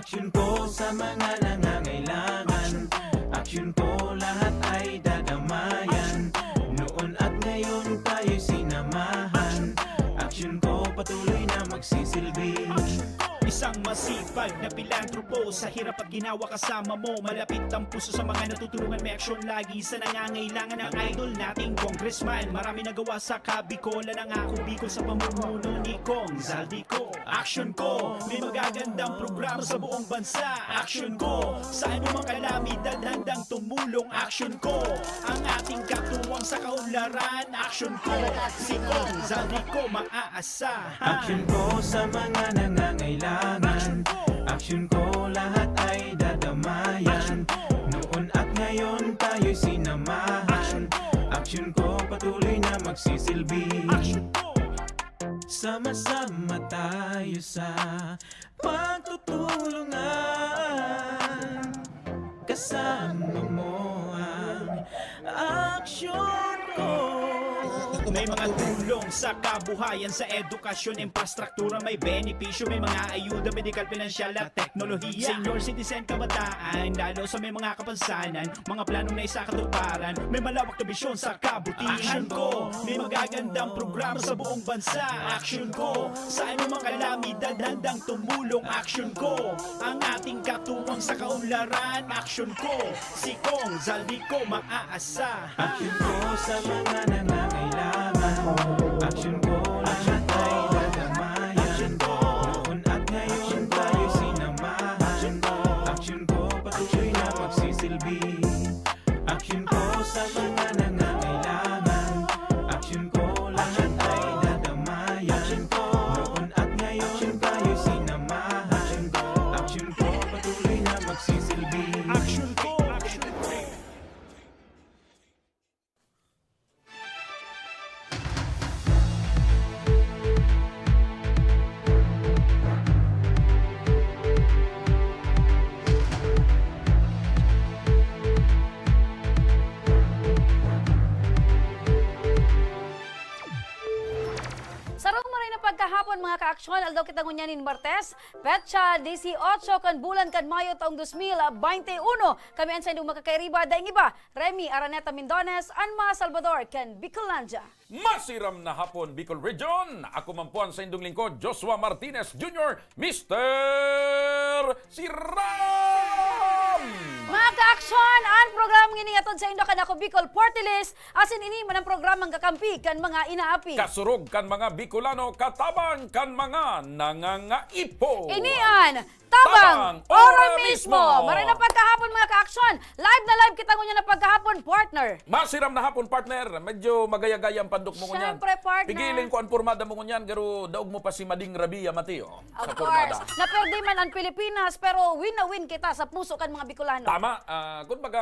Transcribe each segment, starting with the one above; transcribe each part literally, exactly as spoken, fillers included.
Aksyon ko sa mga nangangailangan. Aksyon ko, lahat ay dadamayan. Noon at ngayon tayo'y sinamahan. Aksyon ko, patuloy na magsisilbi. Isang masipag na pilantropo, sa hirap at ginawa kasama mo. Malapit ang puso sa mga natutulungan, may aksyon lagi sa nangangailangan. Ang idol nating congressman, marami nagawa sa Kabikolan. Ang ako Bicol sa pamumuno ni Cong Zaldy Co. Aksyon ko, may magagandang programa sa buong bansa. Aksyon ko, sa anumang kalamidad handang tumulong. Aksyon ko, ang ating katuwang sa kaunlaran. Aksyon ko, si Cong Zaldy Co maaasahan. Aksyon ko sa mga nangangailangan. Aksyon ko, lahat ay dadamayan. Noon at ngayon tayo'y sinamahan. Aksyon ko, patuloy na magsisilbi. Aksyon ko. Sama-sama tayo sa pagtutulungan. Kasama mo ang aksyon ko. May mga tulong sa kabuhayan, sa edukasyon, infrastruktura, may benepisyo, may mga ayuda, medikal, pinansyal at teknolohiya. Senior citizen, kabataan, lalo sa may mga kapansanan, mga planong naisakatuparan, may malawak na bisyon sa kabutihan. Aksyon ko, may magagandang programa sa buong bansa. Aksyon ko, sa anumang kalamidad handang tumulong. Aksyon ko, ang ating katuwang sa kaunlaran. Aksyon ko, si Cong Zaldy Co maaasahan. Aksyon ko sa mga nangangailangan. Aksyon ko, lahat ay dadamayan. Noon at ngayon tayo sinamahan. Aksyon ko, patuloy na magsisilbi. Aksyon ko sa mga nangangailangan. Aksyon ko, lahat ay dadamayan. Noon at ngayon tayo sinamahan. Aksyon ko, patuloy na magsisilbi. Aksyon ko, aksyon ko. Sarong maray na pagkahapon, mga kaaksyon, aldaw kita ngunyan nin Martes, petsa dieciocho kan bulan kan Mayo taong dos mil baynte uno. Kami an saindong makakairiba, daing iba, Remy Araneta Mindones, an mga Salvador kan Bicolandia. Masiram na hapon, Bicol Region! Ako man po ang saindong lingkod, Joshua Martinez Junior, Mister Siram! Mga kaaksyon, ang programa ngini hatod saindo kan Ako Bicol Forte List, asin ini man ang programang kakampi kan mga inaapi. Kasurog kan mga Bicolano, katabang kan mga nangangaipo. Ini an Tabang, Tabang, ora ora mismo. Mismo. Maray na pagkahapon, mga kaaksyon. Live na live kita ngunyan na pagkahapon, partner. Masiram na hapon, partner. Medyo magaya-gaya ang pandok mo ngunyan. Siyempre, partner. Pigiling ko ang pormada mo ngunyan, garo daog mo pa si Mading Rabia Mateo. Of course. Sa pormada. Naperde man ang Pilipinas, pero win na win kita sa puso kan mga Bicolano. Tama. Ah, kumbaga,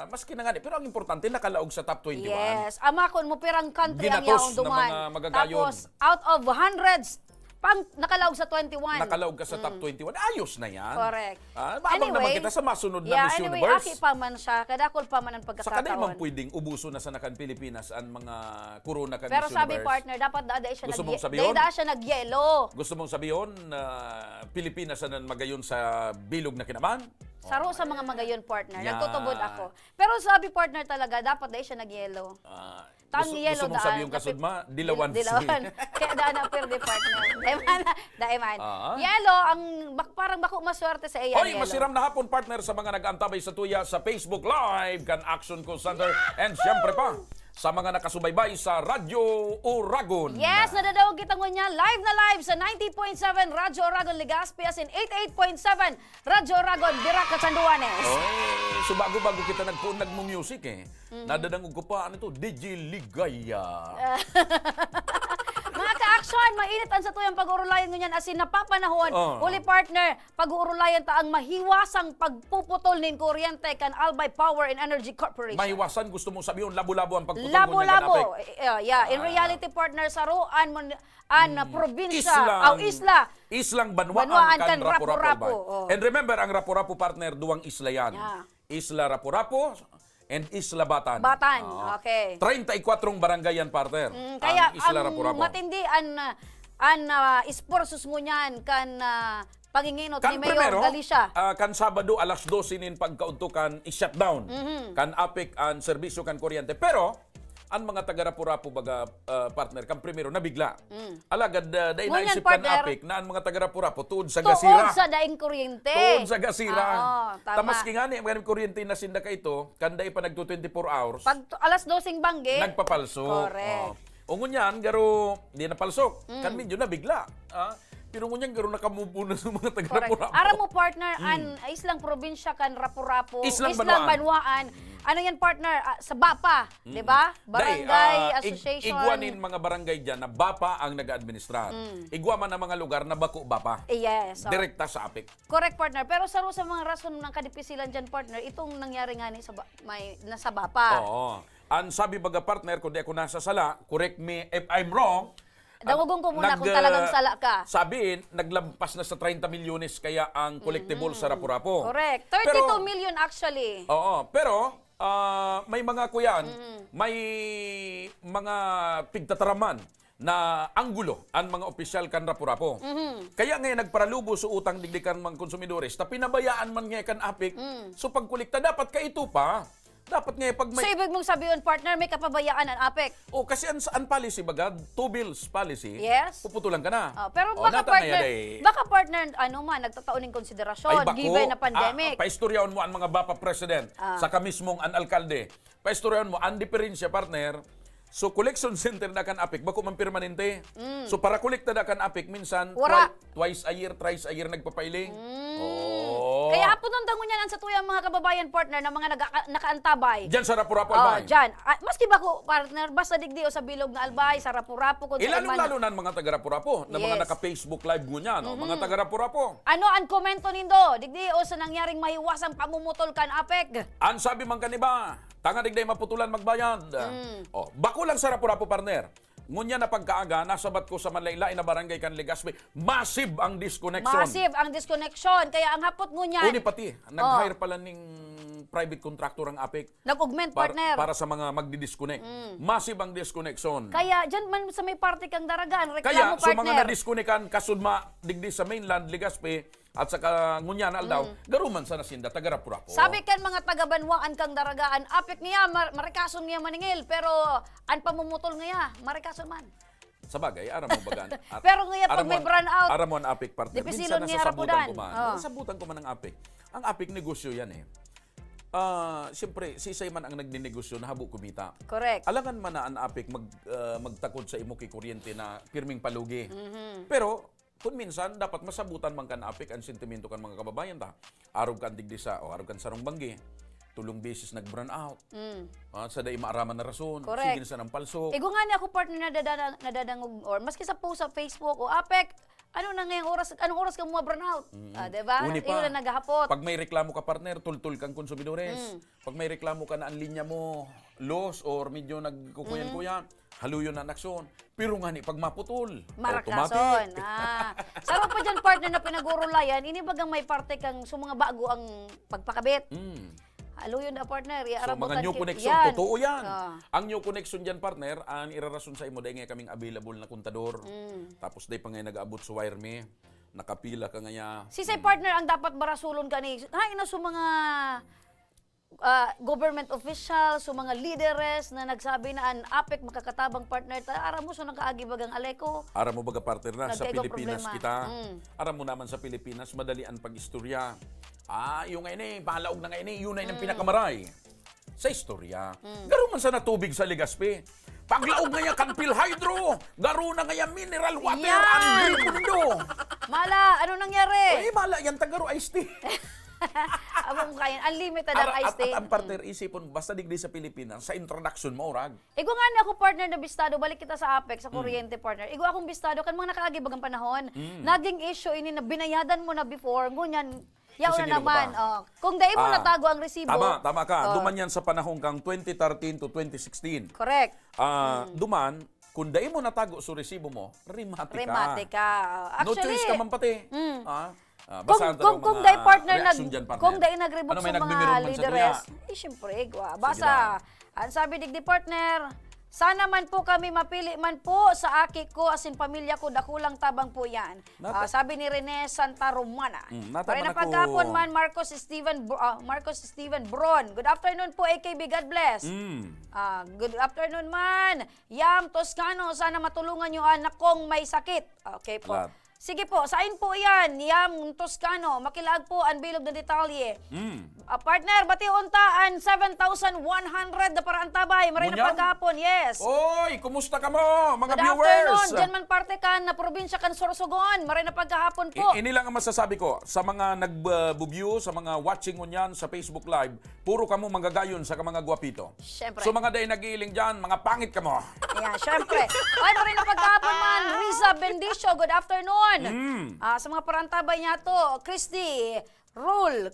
maski na nga di, pero ang importante, nakalaog sa top twenty-one. Yes. Ama, kun mo pirang country ang Ginatos yaon ng duman. Mga magagayon. Tapos, out of hundreds, Pang, nakalaog sa twenty-one. Nakalaog ka sa top Mm. twenty-one. Ayos na yan. Correct. Ah, maabang Anyway, naman kita sa masunod na yeah, Miss anyway, Universe. Aki pa man siya, kadakol pa man ang Sa kaday man pagkakataon. Pwedeng ubuso na sa nakan Pilipinas ang mga corona kan Pero Miss sabi, Universe. Partner, dapat da, da siya Gusto nag-, mong sabihin? Da, da siya nagyelo. Gusto mong sabihin na Pilipinas na magayon sa bilog na kinaban? Saro sa mga magayon, partner. Yeah. Nagtutubod ako. Pero sabi, partner, talaga, dapat da siya nagyelo. Ah, Tang gusto, yelo gusto mong daan, sabi yung kasud ma, dilawan dil-, dilawan. Kaya daan ang perde, partner. Daiman, daiman. Ah. Yelo, ang bak-, parang bako maswerte sa iya, Oy, yelo. Masiram na hapon, partner, sa mga nag-antabay sa tuya sa Facebook Live kan Action Call Center. And syempre pa, sa mga nakasubaybay sa Radyo Uragon. Yes, nadadaog kita ngunyan live na live sa ninety point seven Radyo Uragon Legazpi, as in eighty-eight point seven Radyo Uragon Virac, Catanduanes. Oy, so bago-bago kita nagpuon, nagmo-music eh. Mm. Nadadangog ko pa, ano to? D J Ligaya. Mga ka-action, mainit ang satuyang pag-uurulayan ngunyan, as in, napapanahon. Oh. Huli, partner, pag-uurulayan ta ang mahiwasang pagpuputol nin kuryente kan Albay Power and Energy Corporation. Mahiwasan, gusto mong sabihin, labo-labo ang pagputol ngunyan, Labo-labo. Apek? Eh, eh, yeah. In Ah. reality, partner, saruan mo n-, an Mm. probinsya, Islang, aw isla. Islang banwaan Banwaan kan kan Rapu-Rapu, Rapu-Rapu. Albay. Oh. And remember, ang Rapu-Rapu, partner, duwang isla yan. Yeah. Isla Rapu-Rapu and Isla Batan. Batan, Oo. okay. Treinta y cuatro barangay yan, partner, Mm, ang kaya Isla ang Rapu-Rapu. matindi an, an, ah, esfuerzos ngunyan kan, ah, panginginot ni Mayor Galicia. Ah, kan Sabado, alas dose nin pagkaudto kan i-shutdown kan APEC an serbisyo kan kuryente. Pero, an mga taga Rapu-Rapu baga, ah, partner, kan primero, nabigla. Mm. Alagad, ah, dai naisip kan APEC na an mga taga Rapu-Rapu tuod sa gasira. Tuod sa daing kuryente. Tuod sa gasira. Oo, tama. Ta maski ngani, ang kuryente na sinda kaito, kan dai pa nagto twenty-four hours, pag alas doseng banggi, nagpapalsok. Correct. Oo. O ngunyan, garo, di napalsok. Mm. Kan medyo nabigla. Ah, pero ngunyan, garo nakamove on na sa mga taga Rapu-Rapu. Aram mo, partner, an islang probinsya kan Rapu-Rapu, islang banwaan. Ano yan, partner? Ah, sa BAPA, di ba? Barangay Association. Igwa nin mga barangay dyan na BAPA ang nag-aadministrar. Mm. Igwa man ang mga lugar na bako BAPA. Yes, oo. Direkta sa APEC. Correct, partner. Pero saro sa mga rason ng kadipisilan dyan, partner, itong nangyari nga ni sa ba-, may, nasa BAPA. Oo. An sabi baga, partner, kung di ako nasasala, correct me if I'm wrong, dangogon ko muna kung talagang sala ka. Sabihin, naglampas na sa treinta milyones kaya ang collectible sa Rapu-Rapu. Correct. Pero thirty-two million actually. Oo, pero, ah, may mga kuyan, may mga pigtataraman na anggulo an mga opisyal kan Rapu-Rapu. Mhm. Kaya nga nagparalubo sa utang digdi kan mga konsumidores, ta pinabayaan man nga kan APEC, so pagkolekta dapat kaito pa. Dapat nga pag may... So, ibig mong sabihin, partner, may kapabayaan an APEC? O, kasi an, an policy baga, two bills policy, yes, puputulan ka na. Oh, pero baka, partner, ano man, nagtatao ning konsiderasyon, given na pandemic. Ay, bako. Ah, paistoryahon mo an mga BAPA president, saka mismong an alkalde. Paistoryahon mo, an diferensya, partner, so, collection center na kan APEC, bako man permanente. Mm. So, para kolekta na kan APEC, minsan, twi-, twice a year, thrice a year nagpapiling. Mm. Oo. Kaya hapon ang dangon yan ang satuyang mga kababayan, partner, na mga naga-, nakaantabay. Diyan sa Rapu-Rapu, Albay. Oh, diyan. Ah, maski bako, partner, basta digdi o sa bilog na Albay, sa Rapu-Rapu, kung saan man. Ilalong-lalo na ang mga taga-Rapu-Rapu, na mga naka-Facebook Live ngunyan, no? Mga taga-Rapu-Rapu. Ano ang komento nindo? Digdi o sa nangyaring mahiwasang pamumutol kan APEC? An sabi man kan iba, tanga digdi maputulan magbayad. Mm. Oh, bako lang sa Rapu-Rapu, partner. Ngunyan na pagkaaga, nasabat ko sa manlain-lain na barangay kan Legazpi, massive ang disconnection. Massive ang disconnection. Kaya ang hapot ngunyan. Uni pati, nag-hire pala ning private contractor ang APEC. Nag-augment, partner. Para sa mga magdi-disconnect. Mm. Massive ang disconnection. Kaya dyan man sa may parte kang Daragaan, reklamo, partner. Kaya sa mga na-disconnectan, kasudma, digdi sa mainland, Legazpi, at saka ngunyan na aldaw, garo man sana sinda taga Rapu-Rapu. Sabi kan mga taga-banwaan kang Daragaan, APEC niya, mar-, marikason niya maningil, pero an pamumutol niya, marikason man. Sabagay, aram mo baga, at... Pero ngayon, pag may brownout, aram mo an APEC, partner, dipisilon minsan niya nasasabutan ko man. Oh. Nasabutan ko man ang APEC. Ang APEC, negosyo yan eh. Ah, siyempre, sisay man ang nagninegosyo na habo kumita. Correct. Alangan man na an APEC mag-, ah, magtakod sa imo ki kuryente na pirming palugi. Mhm. Pero, kun minsan, dapat masabutan man kan APEC an sentimento kan mga kababayan ta. Arog kan digdi sa, o arog kan sarong banggi, tulong beses nag-brownout. Mm. Ah, sa dai maaraman na rason, correct, sige na sanang palsok. Igo nga ni ako, partner, nadadang-, nadadangog, or maski sa post sa Facebook, o APEC, ano na ngayong oras, anong oras ka mga brownout? Mm. Ah, di ba? Uni pa, iyon ang naghahapot. Pag may reklamo ka, partner, tultol kang konsumidores. Mm. Pag may reklamo ka na ang linya mo, lost or medyo nagkukuyan-kuyan, mm, haluyon na an aksyon. Pero ngani pag maputol, marakason, automatic. Ah. Saro pa dyan, partner, na pinag-urulayan, ini bagang may parte kang, so, mga bago ang pagpakabit. Mm. Haluyon na, partner. So, mga new connection, yan. Totoo yan. Ah. Ang new connection dyan, partner, ang irarason sa imo, dahil nga kaming available na kontador. Mm. Tapos, dahil pa nga nag-aabot sa wire me, nakapila ka ngaya. Sisay, mm, partner, ang dapat barasulon ka ni, hain na so mga ah, government official, so mga lideres na nagsabi na an APEC makakatabang, partner ta, aram mo, so nakaagi bagang Aleco. Aram mo baga, partner, na sa Pilipinas kita. Nagkaigo problema. Mm. Aram mo naman sa Pilipinas, madali an pag-istorya. Ah, yung ngayon eh, palaog na ngayon eh, yun na yung, mm, pinakamaray sa istorya. Mm. Garo man sana tubig sa Legazpi. Paglaog na yan kan PhilHydro, garo na nga yan mineral water, yan, ang gripo nindo. Mala, ano nangyari? Ay, mala yan, tagaro iced tea. Amo mo kayan, unlimited ang iced tea. At, at ang partner, mm, isipon, basta digdi sa Pilipinas, sa introduction mo, rag. Igo nga ni ako, partner, na bistado, balik kita sa APEC, sa, mm, kuryente, partner. Igo akong bistado, kan mga nakaagi bagang panahon, mm, naging issue ini na binayadan mo na before, ngunyan, yaon na naman. Sige, sige, oh. Kung dai mo natago ang resibo. Tama, tama ka. Oh. Duman yan sa panahon kang twenty thirteen to twenty sixteen. Correct. Ah, mm, duman, kung dai mo natago so resibo mo, rimate ka. Rimate ka. No choice ka man pati. Actually, mm. Ah, ah, kung, basta ang kung, kung mga dai, partner, reaksyon dyan, partner. Kung dai nag-revoke sa mga lideres, eh, siyempre, igwa. Sige na. Basta, ang sabi digdi, partner, Sana man po kami mapili man po sa aki ko asin pamilya ko, dakulang tabang po yan. Nata- Ah, sabi ni Rene Santa Romana. Mm, nata Maray man na ako pagkahapon man, Marcos Steven Br- ah, Marcos Steven Bron. Good afternoon po, A K B. God bless. Mm. Ah, good afternoon man. Yam Toscano, sana matulungan nyo anak kong may sakit. Okay po. Alat. Sige po, sain po iyan, Yam Toscano? Makilaag po an bilog na detalye. Mm. Ah, partner, batiyon ta an seven thousand one hundred na paraantabay. Maray na Ngunyan? Pagkahapon, yes. Oy, kumusta kamo, mga Good viewers? Afternoon, dyan man parte kan na probinsya kan Sorsogon. Maray na pagkahapon po. I-, ini lang ang masasabi ko sa mga nag-, uh, view, sa mga watching ngunyan sa Facebook Live, puro kamo manggagayon sa mga gwapito. Siyempre. So, mga day nag-iiling dyan, mga pangit kamo. Ayan, syempre. Ay, maray na pagkahapon man, Riza Bendicio, good afternoon. Mm. Ah, sa mga parantabay niya to, Christy Rule.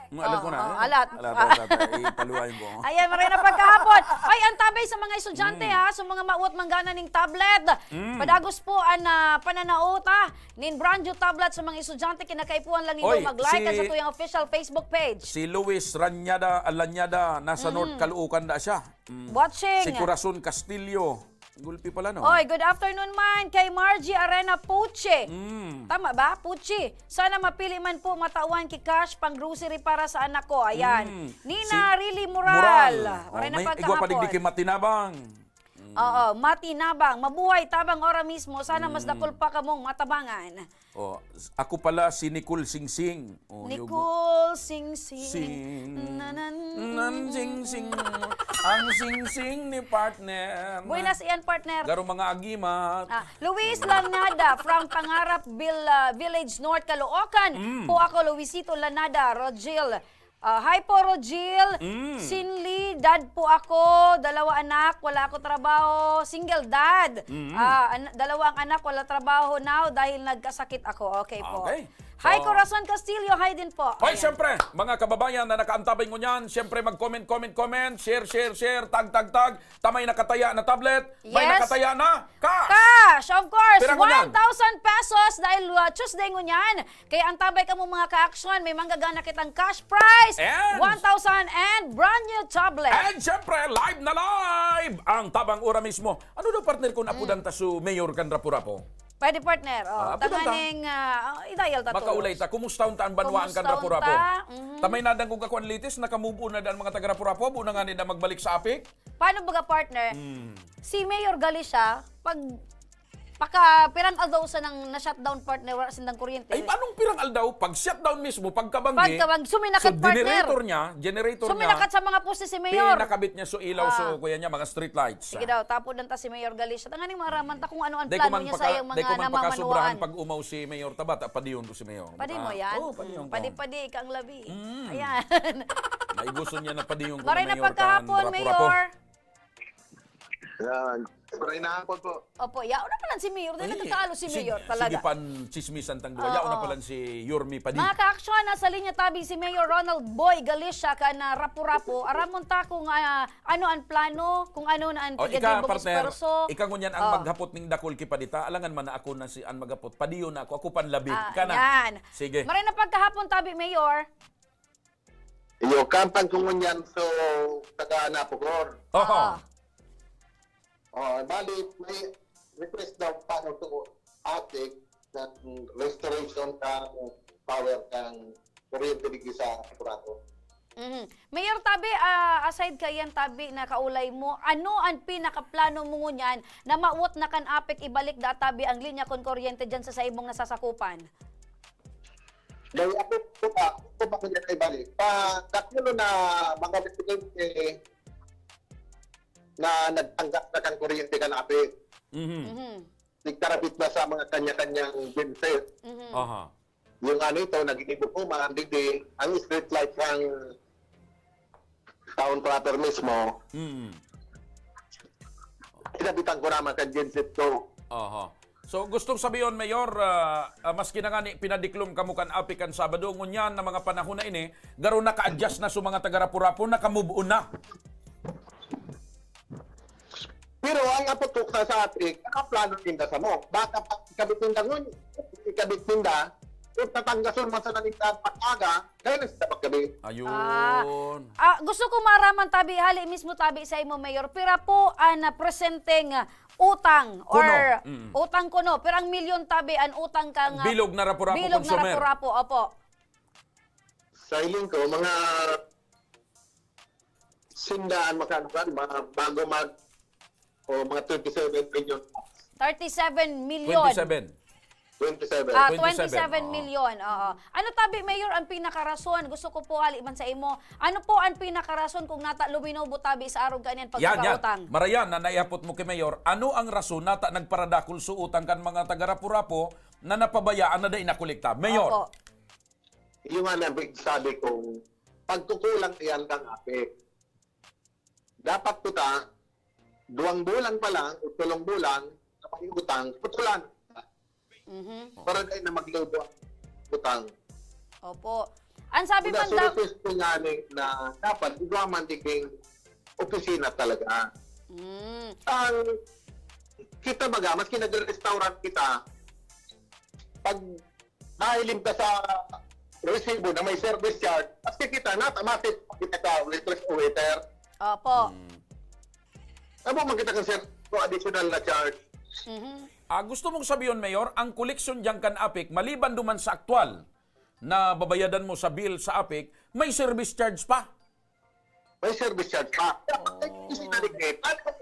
Mm, alam ko na, Oo, eh. Alat. Alat, alat, alat. Ipaluwayan ko. Ayan, maray na pagkahapon. Ay, antabay sa mga estudyante, Mm. ha, sa mga mawot manggana ning tablet. Mm. Padagos po ang, ah, pananaot, ha, nin brand new tablet sa mga estudyante. Kinakaipuhan lang ninyo Oy, mag-like si, sa tuyang official Facebook page. Si Luis Ranyada, Alanyada, nasa Mm. North Caloocan da siya. Mm. Watching. Si Corazon Castillo. Gulpi pala, no? Oy, good afternoon man kay Margie Arena Puche. Mm. Tama ba? Puche. Sana mapili man po matawan ki cash pang grocery para sa anak ko. Ayan. Mm. Nina Si Rili Moral. Moral. Maray Oh, na may igwa pa digdi pagkahapon. Kay Matinabang. Mm. Oo, Matinabang. Mabuhay tabang ora mismo. Sana mas Mm. dakul pa kamong matabangan. Oh, s-, ako pala si Nicole Singsing. Oh, Nicole Singsing. Sing. Nanan. Nan singsing. Ang singsing ni partner. Buenas iyan, partner. Garo mga agimat. Ah, Luis Lanada from Pangarap Vil-, ah, Village, North Caloocan. Mm. Po ako, Luisito Lanada, Rogel. Ah, hi po, Rogel. Mm. Sinli, dad po ako, dalawa anak, wala ako trabaho, single dad. Mm. Ah, an-, dalawa ang anak, wala trabaho now dahil nagkasakit ako. Okay po. Okay. Hi, So, Corazon Castillo, hi din po. Hoy, Ayan. Siyempre, mga kababayan na nakaantabay ngunyan, siyempre mag-comment, comment, comment, share, share, share, tag, tag, tag. Ta may nakataya na tablet, may Yes. nakataya na cash. Cash, of course. Pira ngunyan? One thousand pesos dahil, uh, Tuesday ngunyan. Kaya antabay kamo, mga ka-aksyon, may manggagana kitang cash prize, And one thousand and brand new tablet. And syempre, live na live ang tabang ora mismo. Ano daw, partner, kung Mm. apudan ta su mayor kan Rapu-Rapu? Pwede, partner. Oh, Ah, apudan ta. tanganing, ah, oh, i-dial ta Makaulay tolos. ta. Kumustahon ta ang banwaan kan Kumustahon Rapu-Rapu? ta? Mhm. Ta may nadangog ako ang latest, naka-move on na daan mga taga Rapu-Rapu, abo na nga nila magbalik sa APEC. Paano baga, partner? Mm. Si Mayor Galicia, pag paka pirang aldaw sa nang na-shutdown, partner, wala sindang kuryente. Ay, anong pirang aldaw? Pag shutdown mismo, pagkabanggi, Pagkabanggi, suminakat, so, partner. generator niya, generator niya, Suminakat sa mga poste si Mayor. pinakabit niya so ilaw, so, Ah. kuya niya, mga street lights. Sige daw, tapod lang ta si Mayor Galicia. Tanganing maraman ta kung ano ang Dai ko plano man niya paka-, sa iyang dai ko mga man pakasubrahan namamanuan. Pag umaw si Mayor Tabata, padiyon ko si Mayor. Padi mo Baka, yan? oo, padiyon Mm, ko. padi-padi ka ang labi. Mm. Ayan. Maigusto niya na padiyon ko Maray na na Mayor pagkahapon, kan Rapu-Rapu. Mayor. Yan. Maray na hapon po. Opo, yaon na pala si Mayor. Dahil Ay, natatalo si sige, Mayor talaga. sige pan chismisan tang duwa. Oo. Yaon na pala si Yormi Padi. Mga ka-aksyon, nasa linya tabi si Mayor Ronald Boy Galicia kan, ah, Rapu-Rapu. Aramon ta kung, ah, ano ang plano, kung ano na ang O, tigyan ika, ng partner, esforso. ika ngunyan ang Oh. maghapot ning dakul ki Padi ta. Alangan man na ako na si, ang maghapot. Padiyon na ako. Ako panlabi. Ah, Ika na. yan. Sige. Maray na pagkahapon tabi, Mayor. Iyo, kampang ko ngunyan, so, taga Napocor. Oho. Ah. Oh, bali, may request daw pa to APEC ng restoration ng power ng kuryente digdi sa Cotabato. Mhm. Mayor Tabi, ah, aside kaiyan, Tabi, na kaulay mo, ano ang pinakaplano mo ngunyan na mawot na kan APEC ibalik da, Tabi, ang linya kon kuryente dyan sa, sa imong nasasakupan? Dahil ako po ba, ako po ba kanya kay balik? Pa, dakulo na mga residente na nagtanggap na kan kuryente kan APEC. Mhm. Mhm. Nagkarabit na sa mga kanya-kanyang genset. Mhm. Aha. Yung ano ito, naging ibukuman, digdi, ang street light ng Town Proper mismo, Mm. kinabitan ko naman kan genset ko. Aha. So, gustong sabihon, Mayor, ah, ah, maski na ngani pinadiklom kamo kan APEC kan Sabado, ngunyan na mga panahon na ini, garo naka-adjust na so mga taga Rapu-Rapu, naka-move on na. Pero ang apot ko sa, sa APEC, nakaplano ninda samo. Baka pa ikabit ninda ngun-, ikabit ninda, Kung tatanggason man sa nanindahan pag-aga, dahil na sa paggabi. Ayun. Ah, gusto ko maraman tabi, hali mismo tabi sa imo, Mayor, pira po an ah, presenteng ah, utang or Kuno. Mm. utang kuno, pirang milyon tabi an utang kang ah, Bilog na Rapu-Rapu bilog na consumer. Rapu-Rapu, opo. Sa hiling ko, mga sindaan, magkano ka, mga bago mag, o mga twenty-seven million. thirty-seven million. twenty-seven. twenty-seven. Ah, Twenty-seven, twenty-seven oo. million. Oo. Ano tabi, Mayor, ang pinakarason? Gusto ko po hali man sa imo. Ano po ang pinakarason kung nata luminobo tabi sa arog kaniyan Yan, yan. pagkakautang? Marayan na naiapot mo kay Mayor. Ano ang rason nata nagparadakul sa utang kan mga taga Rapu-Rapu na napabayaan na dai nakolekta? Mayor. Opo. Yung nga nabig sabi kong pagkukulang yan kang apik. Dapat kita, duwang bulan pa lang o tulong bulan na may utang, putulan. Mhm. Para dahil na maglubo ang utang. Opo. Ang sabi Una, man daw, request ko nga ni na dapat igwa man diging opisina talaga. mm, Ang kita baga, maski nag-restaurant kita, pag nahiling ka sa resibo na may service charge, maski kita, nata, matik kita sa waitress o waiter. opo. Mm. Amo man kita kan sir, additional na charge. Mhm. Ah, gusto mong sabihin, Mayor, ang koleksyon diyan kan apik, maliban duman sa aktual na babayadan mo sa bill sa apik, may service charge pa. May service charge pa. Dapat may opisina digdi. Paano kung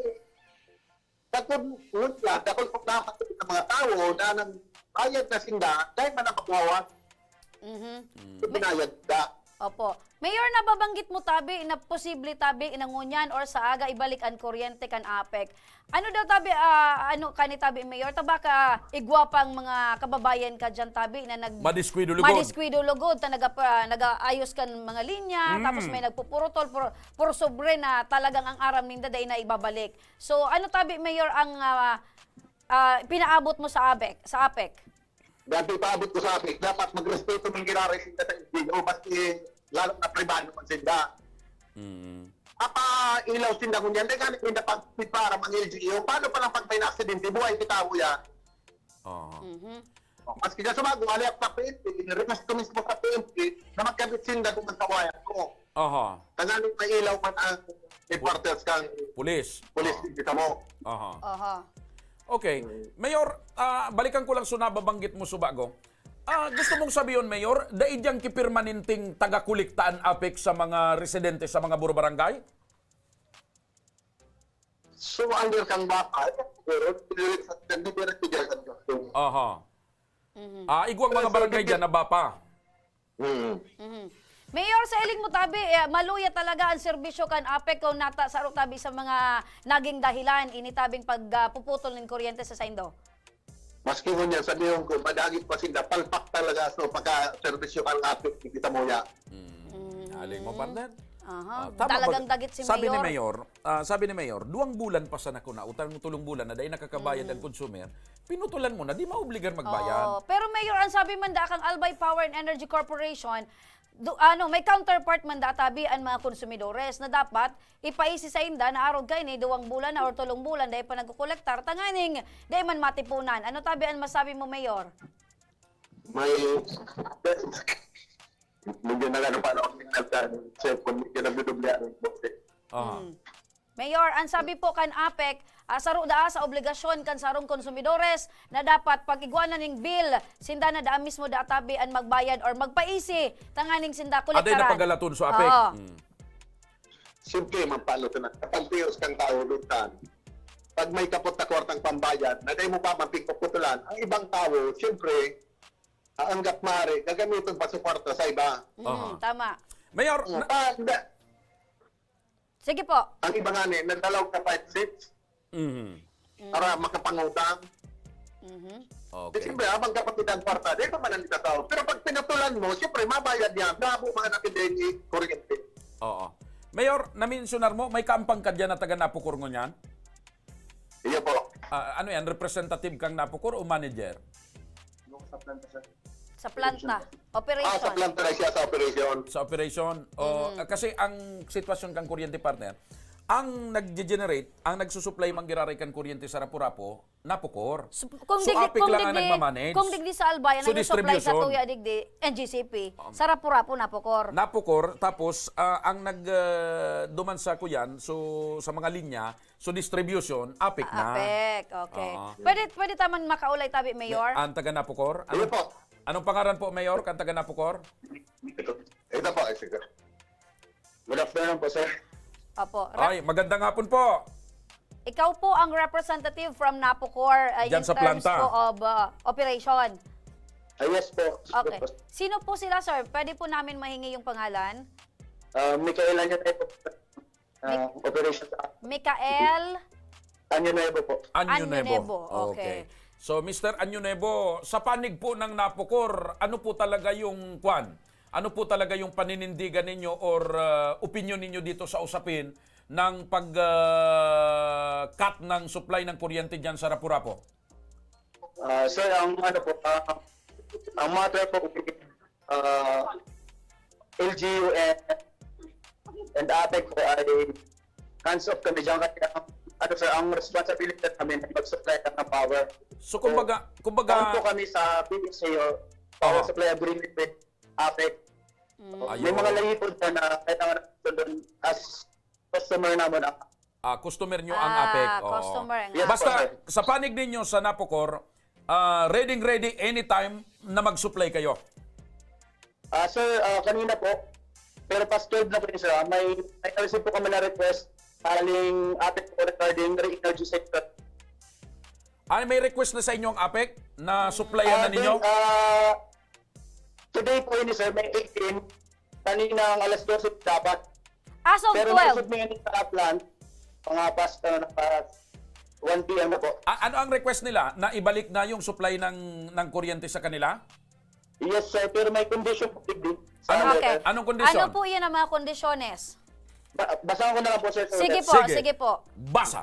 dakul, ngunyan, dakul kung dapat ng mga tao na nang bayad na sinda, dahil man ang magwawa, Mhm. binayad ka. Opo. Mayor, nababanggit mo tabi na posible tabi na ngunyan or sa aga ibalik an kuryente kan apek. Ano daw tabi, ah, ano kani tabi, Mayor? Taba ka igwa pang mga kababayan ka diyan tabi na nag Madiskuido lugod. Madiskuido lugod ta nag-, ah, nag-aayos kan mga linya, Mm. tapos may nagpupurutol, pur, pur sobre na talagang ang aram ninda dai na ibabalik. So, ano tabi, Mayor, ang ah, ah, pinaabot mo sa abek, sa apek? Dati paabot ko sa apik, dapat magrespeto man giraray sinda sa L G U, maski lalo na pribado man sinda. Mm. Apa ilaw sinda ngunyan, dai gani minda pagpiparam ang L G U. Paano pa lang pag may na-aksidente, buhay kita mo yan? Oo. Mhm. Maski ka sumago, aliyak sa P N P, request ko mismo sa P N P na magkabit sinda kung magkawayan ko. Aha. Tanganing may ilaw man ang reporters kang Pulis. pulis Oo. kita mo. Aha. Aha. Okay. Mayor, ah, balikan ko lang sa nababanggit mo subago. Ah, gusto mong sabihin, Mayor, dai diyang kipermanenteng taga-kolekta an apek sa mga residente sa mga buro barangay? So, under kang baka, siguro, nagdidiretso dyan sa Diyos. Aha. Ah, igwang mga Pero barangay sige. Dyan na bapa. Hmm. Mhm. Mayor, sa iling mo tabi, eh, maluya talaga ang serbisyo kan apek kung nata saro tabi sa mga naging dahilan ini tabing pagpuputol nin kuryente sa saindo? Maski ngunyan, sabihin ko, madagit pa sinda, palpak talaga so pagka-serbisyo kang apik, kita mo ya. Mm. Aling mo, partner? Aha. Ah, tama Talagang ba? dagit si Sabi ni Mayor. Mayor, ah, sabi ni Mayor, duwang bulan pa sana kuna, utang tulong bulan na dai nakakabayad ang consumer, pinutulan mo na, di maobligar magbayad. Oo. Pero Mayor, ang sabi man da kang Albay Power and Energy Corporation, do, ano, may counterpart man da tabi ang mga konsumidores na dapat ipaisi sa inda na arog kaini duwang bulan na or tulong bulan dai pa nagkokolektar tanganing dai man matipunan. Ano tabi ang masabi mo, Mayor? May, medyo nagano pa ako, nagka-, cellphone, medyo nagduduble ang boses. Aha. Mm. Mayor, ang sabi po kan apek, ah, saro daa sa obligasyon kan sarong konsumidores na dapat pag-igwa na ning bill, sinda na daa mismo daa tabi an magbayad or magpaisi tanganing sinda Aday kolektaran. na pagalaton sa apek. Oo. Mm. Simple man palo ito na. Kapag tiyos kang tao, lutan. Pag may kapot na kwartang pambayad, na dahil mo pa mapigpuputulan, ang ibang tao, siyempre, ah, hanggat maaari, gagamitin pa sa kwarta sa iba. Mm, Aha. Tama. Mayor, Ang, na- pa, da, Sige po. ang iba nga ni, nagdalaw ka five seats Mhm. para makapangutang. Mhm. Di Okay. siyempre, habang kapatid ang kwarta, di pa man ang tao. Pero pag pinatulan mo, siyempre, mabayad niya. Bravo, mga nakideni, kuryente. Oo. Mayor, na-mentionar mo, may kaampang ka dyan na taga Napocor ngunyan? Iyo po. Ah, ano yan? Representative kang Napocor o manager? Sa planta. Ah, sa Operation. planta na siya sa operation. Sa operation? O, ah, kasi ang sitwasyon kang kuryente, partner, Ang nagge-generate, ang nagsusupply man giraray kan kuryente sa Rapu-Rapu, Napocor. So, kung So, digdi, APEC kung lang ang digdi, nagmamanage. kung digdi sa Albay, ang So, nagsusupply sa distribution. Tuya digdi, N G C P. Um, Sa Rapu-Rapu, Napocor. Napocor, tapos, ah, ang nag, ah, duman sa kuyan, so, sa mga linya, so, distribution, APEC na. APEC, okay. Oo. Pwede, pwede taman makaulay tabi, Mayor? Ang taga Napocor? Ano Anong, po? anong pangaran po, Mayor, kan taga Napocor? Ito, ito po, ito. Good afternoon po, sir. Opo. Ra- Ay, magandang hapon po. Ikaw po ang representative from Napocor, uh, Diyan in sa terms planta. po of, uh, operation. Ah, yes po. Okay. Sino po sila, sir? Pwede po namin mahingi yung pangalan? Ah, Michael Anyo po. Ah, Mic- operation sa Michael? Anyo Nuevo po. Anyo Anyo Nuevo. Nuevo, okay. So, Mister Anyo Nuevo, sa panig po ng Napocor, ano po talaga yung kwan? Ano po talaga yung paninindigan ninyo or, ah, opinyon ninyo dito sa usapin ng pag, ah, cut ng supply ng kuryente diyan sa Rapu-Rapu? Ah, sir, ang ano po, ah, ang matter po, ah, L G U and, and APEC po ay hands off kami diyan. Kaya, ano, sir, ang responsibility namin ay mag-supply lang ng power. So, kumbaga, kumbaga Bound po kami sa P S A O, power Aha. supply agreement with APEC. Mm. May Ayun. mga lahipon pa na kailangan natin sundon as customer naman ang Ah, customer nyo ang Ah, APEC. Oo. customer ang Yes, Basta, sir. sa panig ninyo sa Napocor, ah, ready-ready anytime na mag-supply kayo. Ah, sir, ah, kanina po, pero past twelve na po yun, sir. Ah, may, may receive po kami na request galing APEC po regarding re-energy sector. Ay, may request na sa inyo ang APEC na supplyan na Ah, ninyo? then, ah, today po yun, sir, may eighteen. Kaninang alas dose dapat. As of Pero twelve. naisip niya sa plant, mga past, ano, na past one P M na po. A-, ano ang request nila? Na ibalik na yung supply ng, ng kuryente sa kanila? Yes, sir. Pero may condition po, digdi. Sa Anong, Okay. letter. anong kondisyon? Ano po yan ang mga kondisyones? Ba-, basahan ko na lang po, sir, sa Sige letter. po, Sige. sige po. Basa.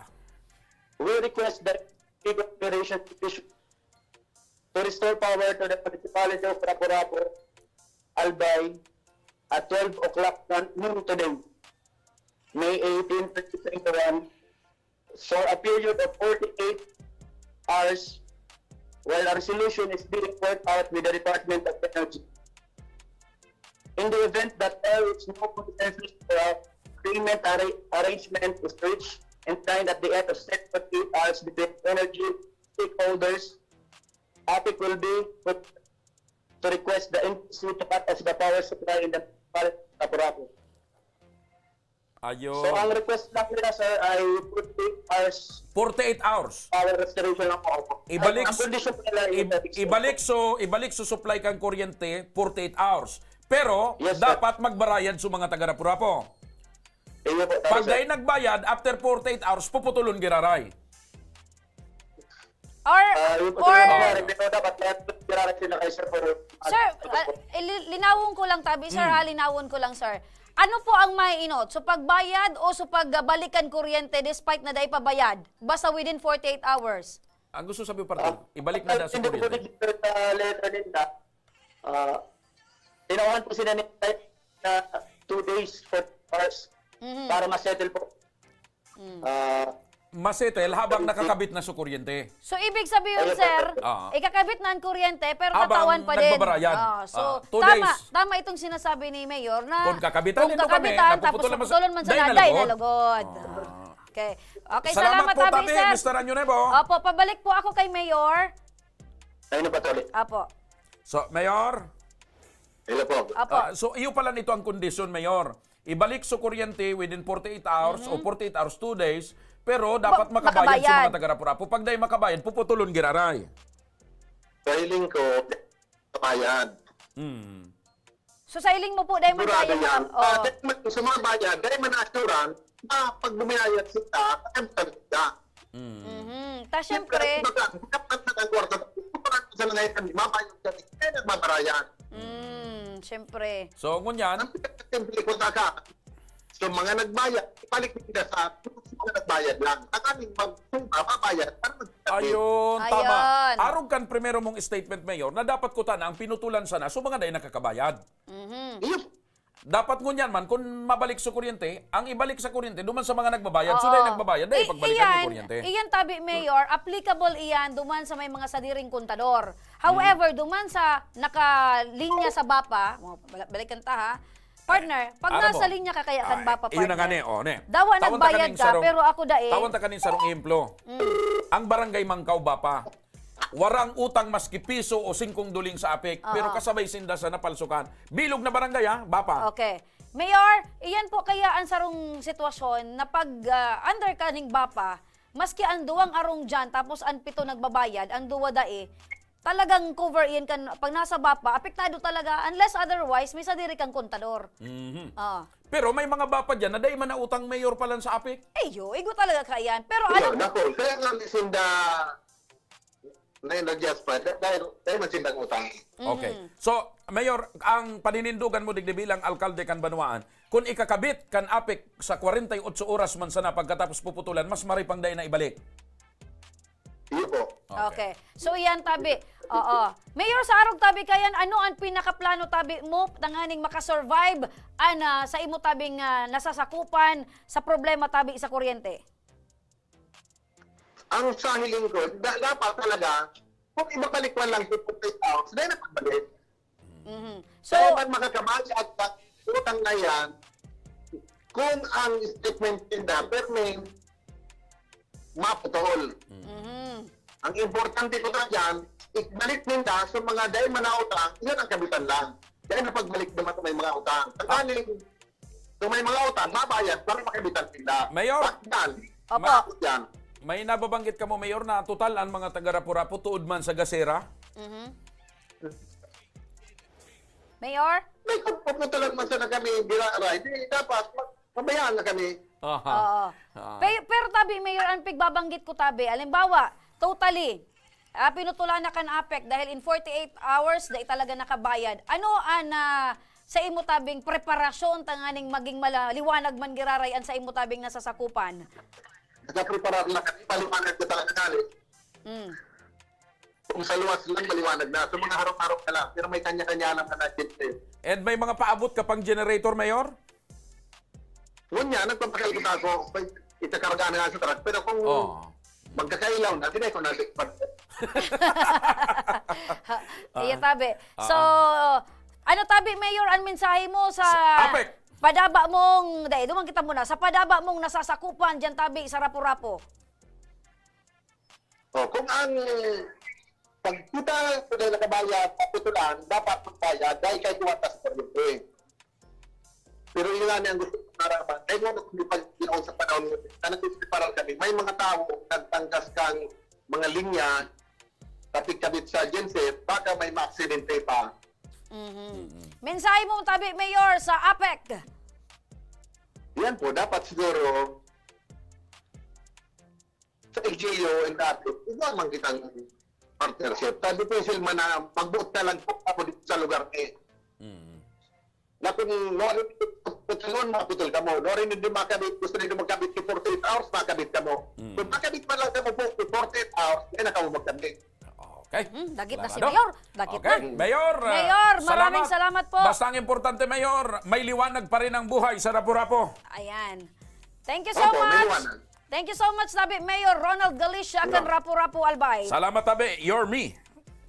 We request that Cooperation Division to restore power to the municipality of Rapu-Rapu, Albay, at twelve o'clock noon today, May eighteen, twenty twenty-one, for a period of forty-eight hours while a resolution is being worked out with the Department of Energy. In the event that there is no consensus or a payment arra-, arrangement is reached and signed at the end of said forty-eight hours between energy stakeholders, APEC will be put to request the N P C to cut off the power supply in the municipality of Rapu-Rapu. Ayun. So, ang request lang nila, sir, ay forty-eight hours Forty-eight hours. power restoration lang po. Opo. Ibalik Ang s-, condition po nila, ib-, ibalik ibalik so, ibalik so supply kang kuryente, forty-eight hours. Pero, Yes, sir. dapat magbarayad sa mga taga Rapu-Rapu. Ayun po, tama, Pag sir. dahil nagbayad, after forty-eight hours, puputulon giraray. Or, Ah, yung or, pagkakataon, hindi ko dapat lahat giraray sila kay sir, pero Sir, ano ah, po? ili-, linawon ko lang, tabi, sir, Hmm. ha, linawon ko lang, sir. Ano po ang mainot? So, pagbayad o so pagbalikan kuryente despite na dai pa bayad? Basta within forty-eight hours? Ang gusto sabi, partner, Ah, ibalik na daw sa hindi ko kuryente. Sa letter nila, ah, tinawagan po sila ni na two days, forty hours Mhm. para ma-settle po. Mm. Ah, Masettle habang nakakabit na sa kuryente. So, ibig sabihin, Ayun, sir, sir. Ah. ikakabit na ang kuryente, pero Habang tatawan pa din. nagbabarayad. Ah, so, Ah, two tama, days. tama itong sinasabi ni Mayor na Kung kakabitan, kung ito kami, kabitan, tapos napuputulan man sa, putulon man sa dahil na, dahil na lugod. lugod. Ah. Okay. Okay, Salamat salamat, po, Tabi, Tabi, sir. Mister Anyo Nebo. Opo, pabalik po ako kay Mayor. Ayun na, Patuloy. Opo. So, Mayor? Hello po. Opo. Ah, so, iyo pala nito ang kondisyon, Mayor. Ibalik so kuryente within forty-eight hours o Mhm. forty-eight hours, two days, pero dapat Ba-, makabayad sa makabayad. mga taga Rapu-Rapu. Pag dai makabayad, puputulon giraray. Sa hiling ko, kabayad. Hmm. So, sa hiling mo po, dai man Sigurado tayo yan. maka-, Ah, oh. dai man, sa mga bayad, dai man assurance na pag bumayad sila, kaya magkakita. Mm. Mhm. Ta, Siyempre, syempre, dapat na ang kwarta. Sa mga yan, mabayad ka, kaya nagbabarayad. Mm, syempre. So, ngunyan, Ang pinakasimple ko sa akin, so, mga nagbayad, ibalik nila sa mga nagbayad lang. Ang aming mag-, mabayad, para mag- Ayun, tama. Ayun. Arog kan primero mong statement, Mayor, na dapat kuta na ang pinutulan sana, so mga dai nakakabayad. Mhm. Iyo. Dapat ngunyan man, kun mabalik sa kuryente, ang ibalik sa kuryente, duman sa mga nagbabayad. So, dai Oo. nagbabayad, dai I-, pagbalikon iyan, yung kuryente. iyan tabi, Mayor, applicable iyan duman sa may mga sadiring kontador. However, duman sa nakalinya sa BAPA, mo, bala-, balikan ta ha, partner, pag Ano nasa mo? linya ka kaya kan Ah, BAPA, iyon na nga partner, ni, oh, ne. dawa Tawan ta nagbayad kaning ka, sarong, pero ako dai. tawan ta kaning sarong ehemplo. Mm. Ang barangay Mangkaw, BAPA. Warang utang maski piso o singkong duling sa APEC, Oo. pero kasabay sinda sa napalsukan. Bilog na barangay, ha? BAPA. Okay. Mayor, iyan po kaya ang sarong sitwasyon na pag, ah, under ka ning BAPA, maski ang duwang arong dyan, tapos ang pito nagbabayad, ang duwa dai, talagang cover iyan kan, pag nasa BAPA, apektado talaga, unless otherwise, may sadiri kang kontador. Mhm. Ah. Pero may mga BAPA dyan na dai man nautang, Mayor, pa lang sa APEC. Eyo, igo talaga kaiyan. Pero Yun, alam ako. Kaya nga, sinda, na-adjust pa, da-, dahil, dahil man sindang utang. Okay. Mhm. So, Mayor, ang paninindugan mo digdi bilang alkalde kan banwaan, kun ikakabit kan APEC sa kwarenta y ocho oras man sana pagkatapos puputulan, mas maripang dai na ibalik. Iyo po. Okay. Okay. So, iyan tabi. Oo. Mayor, sa arog tabi kayan, ano ang pinakaplano tabi mo tanganing makasurvive an, ah, sa imo tabing, ah, nasasakupan sa problema tabi sa kuryente? Ang sa hiling ko, da-, dapat talaga, kung ibabalik man lang sa forty-eight hours, dahil na pagbalik. Mhm. So, Kaya man makakabayad sa utang na yan, kung ang statement ninda, permi, maputol. Mhm. Ang importante ko na dyan, ibalik ninda sa mga dahil manautang, yan ang kabitan lang. Dahil napagbalik naman sa may mga utang. Tanggalin, kung may mga utang, mabayad para makabitan ninda. Mayor, Bakit yan? Opo. Bakit yan? May nababanggit ka mo, Mayor, na total ang mga taga Rapu-Rapu tuod man sa gasera? Mhm. Mayor? May pagpaputalan man sana kami, giraray. Di, dapat, ma-, mabayaan na kami. Aha. Oo. Ah. Pe-, pero tabi, Mayor, ang pigbabanggit ko tabi, halimbawa, totally, ah, pinutulan na kan APEC dahil in forty-eight hours, dai talaga nakabayad. Ano an, ah, sa imo tabing preparasyon tanganing maging mala-, liwanag man giraray an sa imo tabing nasasakupan? Nakapreparar na kami, maliwanag na talaga namin. Mm. Kung sa luwas lang, maliwanag na. Sa mga harap-harap na lang. Pero may kanya-kanya lang na nag-, And may mga paabot ka pang generator, Mayor? Ngunyan, nagpapakal kita ako. May itakarga na nga sa truck. Pero kung Oo. magkakailaw na, tinay ko na sa iba. Ha, iya, Ah. tabi. Ah. So, ano tabi, Mayor, ang mensahe mo sa Sa APEC. padaba mong, dai, duman kita muna, sa padaba mong nasasakupan diyan tabi sa Rapu-Rapu? Oh, kung ang pagkita ko na nakabayad, kapitulan, dapat magbayad dahil kay kuwanta sa kuryente. Pero yun nga ni ang gusto ko naraman. Dahil nga kung pag sa panahon na nagsiparal kami, may mga tao nagtangkas kang mga linya, kapit-kapit sa genset, baka may maaksidente pa. Mhm. Mm-mm. Mensahe mo, tabi, Mayor, sa APEC? Yan po, dapat siguro sa L G U and APEC, igwa man kitang partnership. Sabi ko, Silman, na magbuot na lang po ako dito sa lugar ni. Mm. Na kung wala rin putulon, maputol ka mo. Wala rin hindi makabit, gusto nyo magkabit sa forty-eight hours, makabit ka mo. Mm. Kung makabit pa lang ka mo po sa forty-eight hours, yan na ka mo magkabit. Okay. Hmm, dagit na si Sarado. Mayor. Dagit Okay. na. Mayor, ah, Mayor, maraming salamat. salamat po. Basta ang importante, Mayor, may liwanag pa rin ang buhay sa Rapu-Rapu. Ayan. Thank you so Opo, may much. liwanag. Thank you so much, tabi Mayor Ronald Galicia, kan Wala. Rapu-Rapu, Albay. Salamat, tabi. You're me.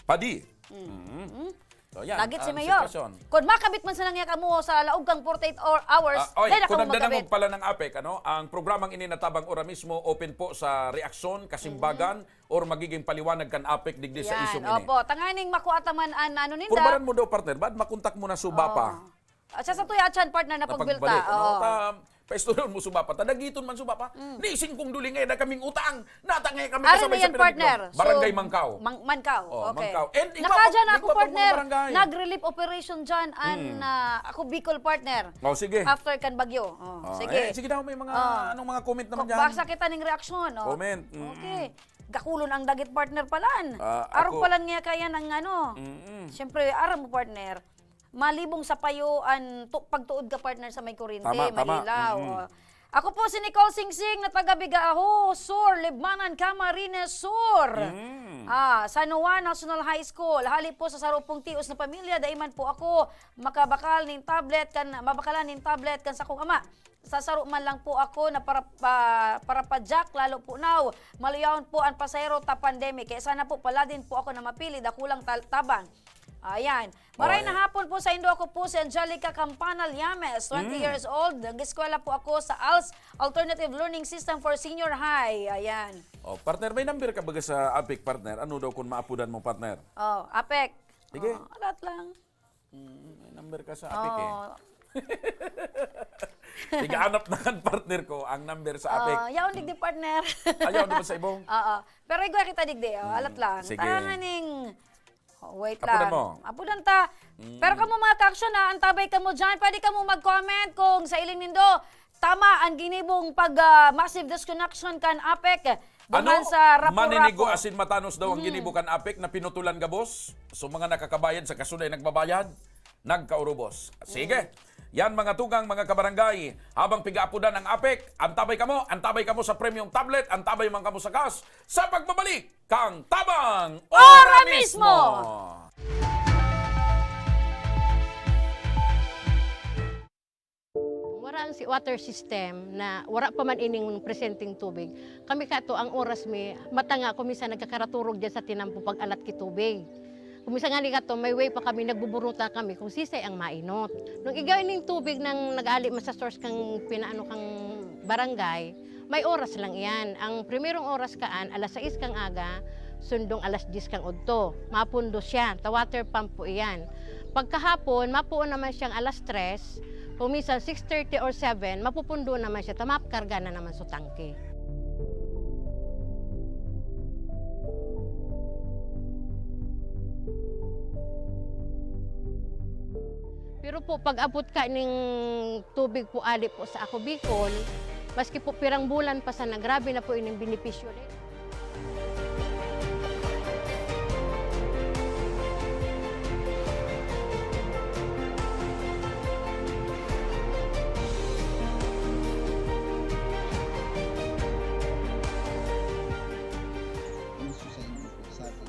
Padi. Mm. Mm. Mm. So, yan Dagit si ang Mayor. sitwasyon. Kung makabit man sana niya kamo sa laog kang forty-eight or hours, Ah, oy, dahil kung ako nagdadangog magkabit. pala ng APEC, ano, ang programang ini natabang ora mismo, open po sa reaksyon, kasimbagan, Mm. or magiging paliwanag kan APEC digdi sa Yan. isyong ini. Opo, tanganing makuha ta man an ano ninda. Purbaran mo daw, partner, ba't makontak mo na suba pa? Oo. At sa, sa tuya, chan, partner, na Napagbalik, pagbulta. ano, Oo. ta, paistonon mo suba pa. Tadagiton man suba pa. Mm. Ni singkong duling eh, na kaming utang. Natangay kami Ari kasabay na sa yan, pinagkikita. partner. So, Barangay Mangkaw. Mang-, Mangkaw. Oh, Okay. Mangkaw. And iba pa, Nakadyan iba ako, pa mga partner. barangay. Nag-relief operation dyan. An, Mm. ah, ako, Bicol, partner. Oh, sige. After kan bagyo. Oh, Oh, sige. eh, sige daw, may mga, Oh. anong mga comment naman Ko-, dyan? basa kita ning reaksyon, oh. Comment. Mm. Okay. Gakulon ang dagit, partner, palan. Ah, Arog ako palan nga kaya ng ano. Mm-mm. Siyempre, aram mo, partner. Malibong sa payo an tu-, pagtuod ka, partner, sa may kurente, Tama, may tama. ilaw, Mm. o. Ako po si Nicole Singsing na taga Bigao Sur, Libmanan, Camarines Sur. Mm. Ah, San Juan National High School. Hali po sa saro pong tios na pamilya, dai man po ako makabakal nin tablet kan, mabakalan nin tablet kan sakong ama. Sa saro man lang po ako na para, pa, parapadyak, lalo po now, maluyawon po an pasahero ta pandemic. Kaya sana po pala din po ako na mapili, dakulang tal-, tabang. Ayan. Maray na hapon po sa indo. Ako po si Angelica Campana Llames, twenty Mm. years old. Nag-eskwela po ako sa als Alternative Learning System for Senior High. Ayan. Oh, partner, may number ka baga sa APEC, partner? Ano daw kung maapudan mo, partner? Oh, APEC. Sige. Oh, alat lang. Mm, may number ka sa APEC eh. Oh. Tigaanap na kan partner ko ang number sa APEC. Oh, yaon digdi, partner. Ayaw, di ba sa ibong? Oo. Pero igwa kita digdi, oh, Mm, alat lang. sige. Tanganing Oh, wait Apudan lang. mo. Apudan ta. Mm. Pero kamo, mga ka-aksyon, ha, antabay kamo dyan. Pwede kamo mag-comment kung sa iling nindo, tama ang ginibong pag, ah, massive disconnection kan APEC. Duman Ano? sa Rapu-Rapu. Maninigo asin matanos daw ang Mm. ginibo kan APEC na pinutulan gabos. So, mga nakakabayad sa kasunod ay nagbabayad, nagkaurubos. Sige. Mm. Yan, mga tugang, mga kabarangay. Habang pigaapudan ang APEC, antabay kamo, antabay kamo sa premyong tablet, antabay man kamo sa kas, sa pagbabalik kan Tabang Ora Ora Mismo! Mismo! Wara ang si-, water system na wara pa man ining presenteng tubig. Kami kato, ang oras mi, mata nga, kung minsan nagkakaraturog diyan sa tinampo pag-alat ki tubig. Kung minsan nga ni kato, may way pa kami, nagbuburuta kami kung sisay ang mainot. Nung igay ning tubig nang nag-ali man sa source kang pinaano kang barangay, may oras lang iyan. Ang primerong oras kaan, alas sais kang aga, sundong alas dyes kang udto. Mapundo siya, ta water pump po iyan. Pagkahapon, mapuon naman siyang alas tres, kung minsan six thirty or seven, mapupundo naman siya, ta makarga na naman sa tangke. Pero po, pag-abot ka ning tubig po ali po sa Ako Bicol, maski po pirang bulan pa sana, grabe na po ining benepisyo din. Ang susay ng sabi,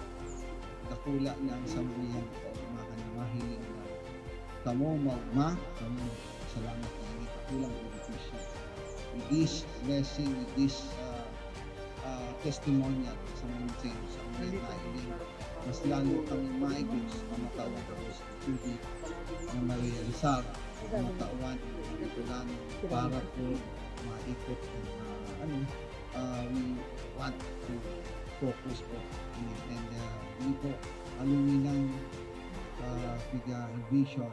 dakula na ang samuyang kaugmahan na mahiling na kamo maugma, kamo salamat na ini kakulang benepisyo. With this blessing, with this, ah, ah, testimonial sa mga sa mga nailing, mas lalo kami maigos, mamatawan ko sa tubig na marealisar, mamatawan ang kapitulan para po maikot ang, ah, ano, ah, we want to focus po. And, ah, yun po, aluminang, ah, piga vision.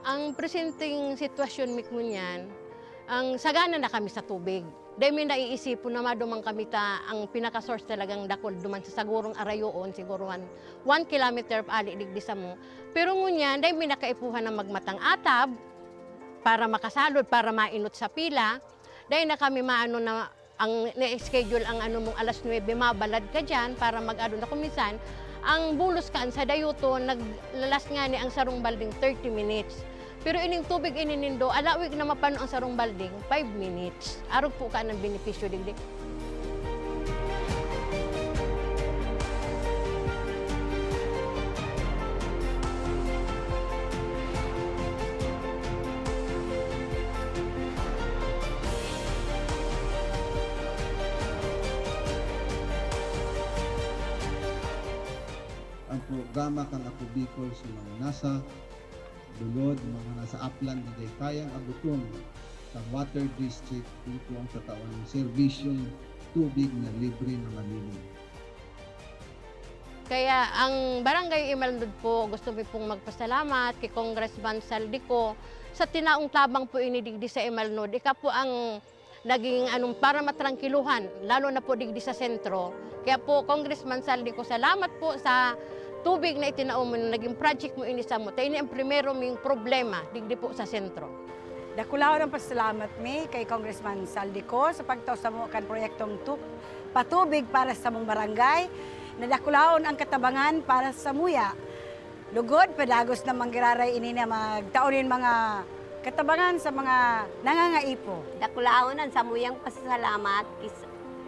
Ang presenteng sitwasyon mi ngunyan, ang sagana na kami sa tubig. Dai mi naiisipon na maduman kami ta ang pinaka-source talagang dakul duman sa sagurong arayoon, siguro one, one kilometer ali digdi samo. Pero ngunyan, dai mi na kaipuhan na magmatang atab para makasalod, para mainot sa pila. Dai na kami maano na ang na-schedule ang ano mong alas nuebe, mabalad ka diyan para mag-ano na. Kung minsan, ang bulos kaan sa dayuton, naglalas ngani ang sarong balding thirty minutes. Pero ining tubig ini nindo, alawig na mapano ang sarong balding, five minutes. Arog po ka ng benepisyo digdi. Ang programa kan Ako Bicol sa mga nasa lulod, mga nasa aplan na dai kayang abuton kan water district, ito ang tatawan ng serbisyong tubig na libre na malinis. Kaya ang Barangay Imalnod po, gusto mi pong magpasalamat kay Congressman Zaldy Co sa tinaong tabang po ini digdi sa Imalnod. Ika po ang naging, anong, para matrangkiluhan, lalo na po digdi sa sentro. Kaya po, Congressman Zaldy Co, salamat po sa tubig na itinao mo, na naging project mo ini samo. Ta ini ang primero ming problema digdi po sa sentro. Dakulaon ang pasalamat mi kay Congressman Zaldy Co sa pagtao samo kan proyektong tu-, patubig para sa samong barangay, na dakulaon ang katabangan para sa samuya. Lugod, padagos na manggiraray ini na magtao nin mga katabangan sa mga nangangaipo. Dakulaon ang samuyang pasasalamat ki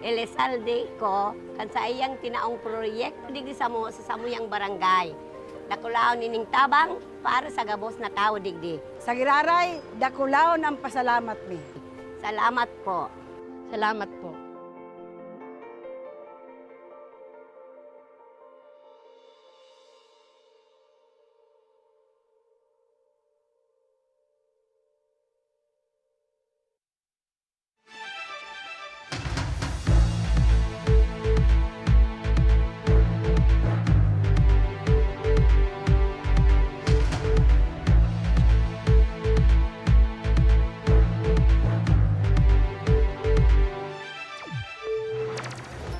Elizalde Co kan saiyang tinaong proyekto digdi samo sa samuyang barangay. Dakulaon ining tabang para sa gabos na tawo digdi. Sa giraray, dakulaon ang pasalamat mi. Salamat po. Salamat po.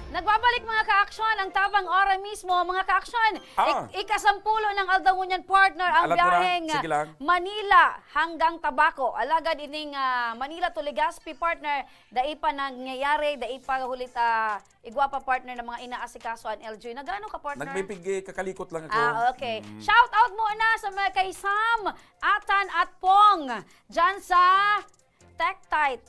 Nagbabalik, mga ka-aksyon, ang Tabang Ora mismo, mga ka-aksyon. Ah. Ik-, ikasampulo ng aldaw ngunyan, partner, ang Alat ko na. biyaheng Sige lang. Manila hanggang Tabaco. Alagad ining, ah, Manila to Legazpi, partner, dai pa nangyayari, dai pa huli ta igwa pa, partner, ng mga inaasikaso an L G U. Nag-ano ka, partner? Nagpipig-, eh, kakalikot lang ako. Ah, okay. Mm. Shout out muna sa mga kay Sam, Atan at Pong dyan sa Tektite,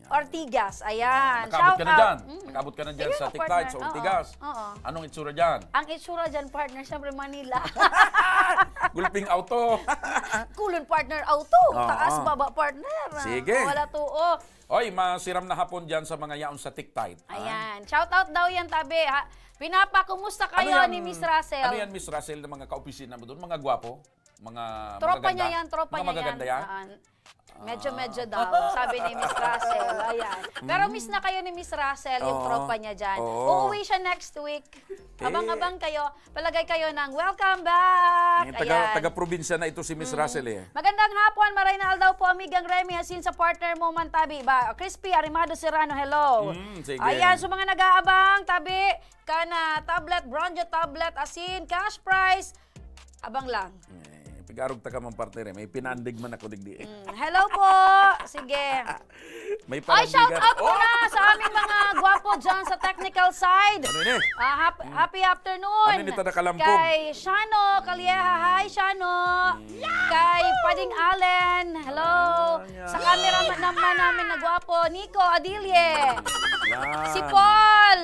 Yan. Ortigas. Ayan. Nakaabot Shout ka na out. dyan. Mm. Nakaabot ka na dyan Ayun, sa partner. Tektite, sa Oo. Ortigas. Oo. Anong itsura dyan? Ang itsura dyan, partner, syempre Manila. Gulping auto. Kulon, partner, auto. Oo. Taas, baba, partner. Sige. Wala to, oh. Oy, masiram na hapon dyan sa mga yaon sa Tektite, ha? Ayan. Shout out daw yan, tabi, ha? Pinapakumusta Ano kayo yan? ni Miss Russell? Ano yan, Miss Russell, ng mga kaopisina mo doon? Mga gwapo? Mga Tropa magaganda? niya yan, tropa Mga niya magaganda yan. yan? Ah, medyo-medyo Ah. daw, sabi ni Miss Russell. Ayan. Pero Mm. miss na kayo ni Miss Russell, yung Oo. tropa niya dyan. Oo. Uuwi siya next week. Eh. Abang-abang kayo. Palagay kayo ng welcome back. Yung taga, Ayan. taga-probinsya na ito si Miss Mm. Russell, eh. Magandang hapon, maray na aldaw po, amigang Remy, asin sa partner mo man, tabi ba? Crispy Arimado Serrano, hello. Mm, sige. Ayan, sa mga nag-aabang, tabi, kana, tablet, Brondio tablet, asin, cash prize, abang lang. Eh, pag-arog ta ka man, partner, eh. May pinandig man ako digdi, eh. Mm, hello po. Sige. May Ay, parandigan. shout out Oh! muna sa aming mga gwapo dyan sa technical side. Ano ini? Ah, hap-, Mm. happy afternoon. Ano ini, tada kalampog? Kay Shano Calleja. Hi, Shano. Mm. Kay Pading Allen. Hello. Ah, yan. Sa cameraman naman namin na gwapo, Nico Adilye. Yan. Si Paul.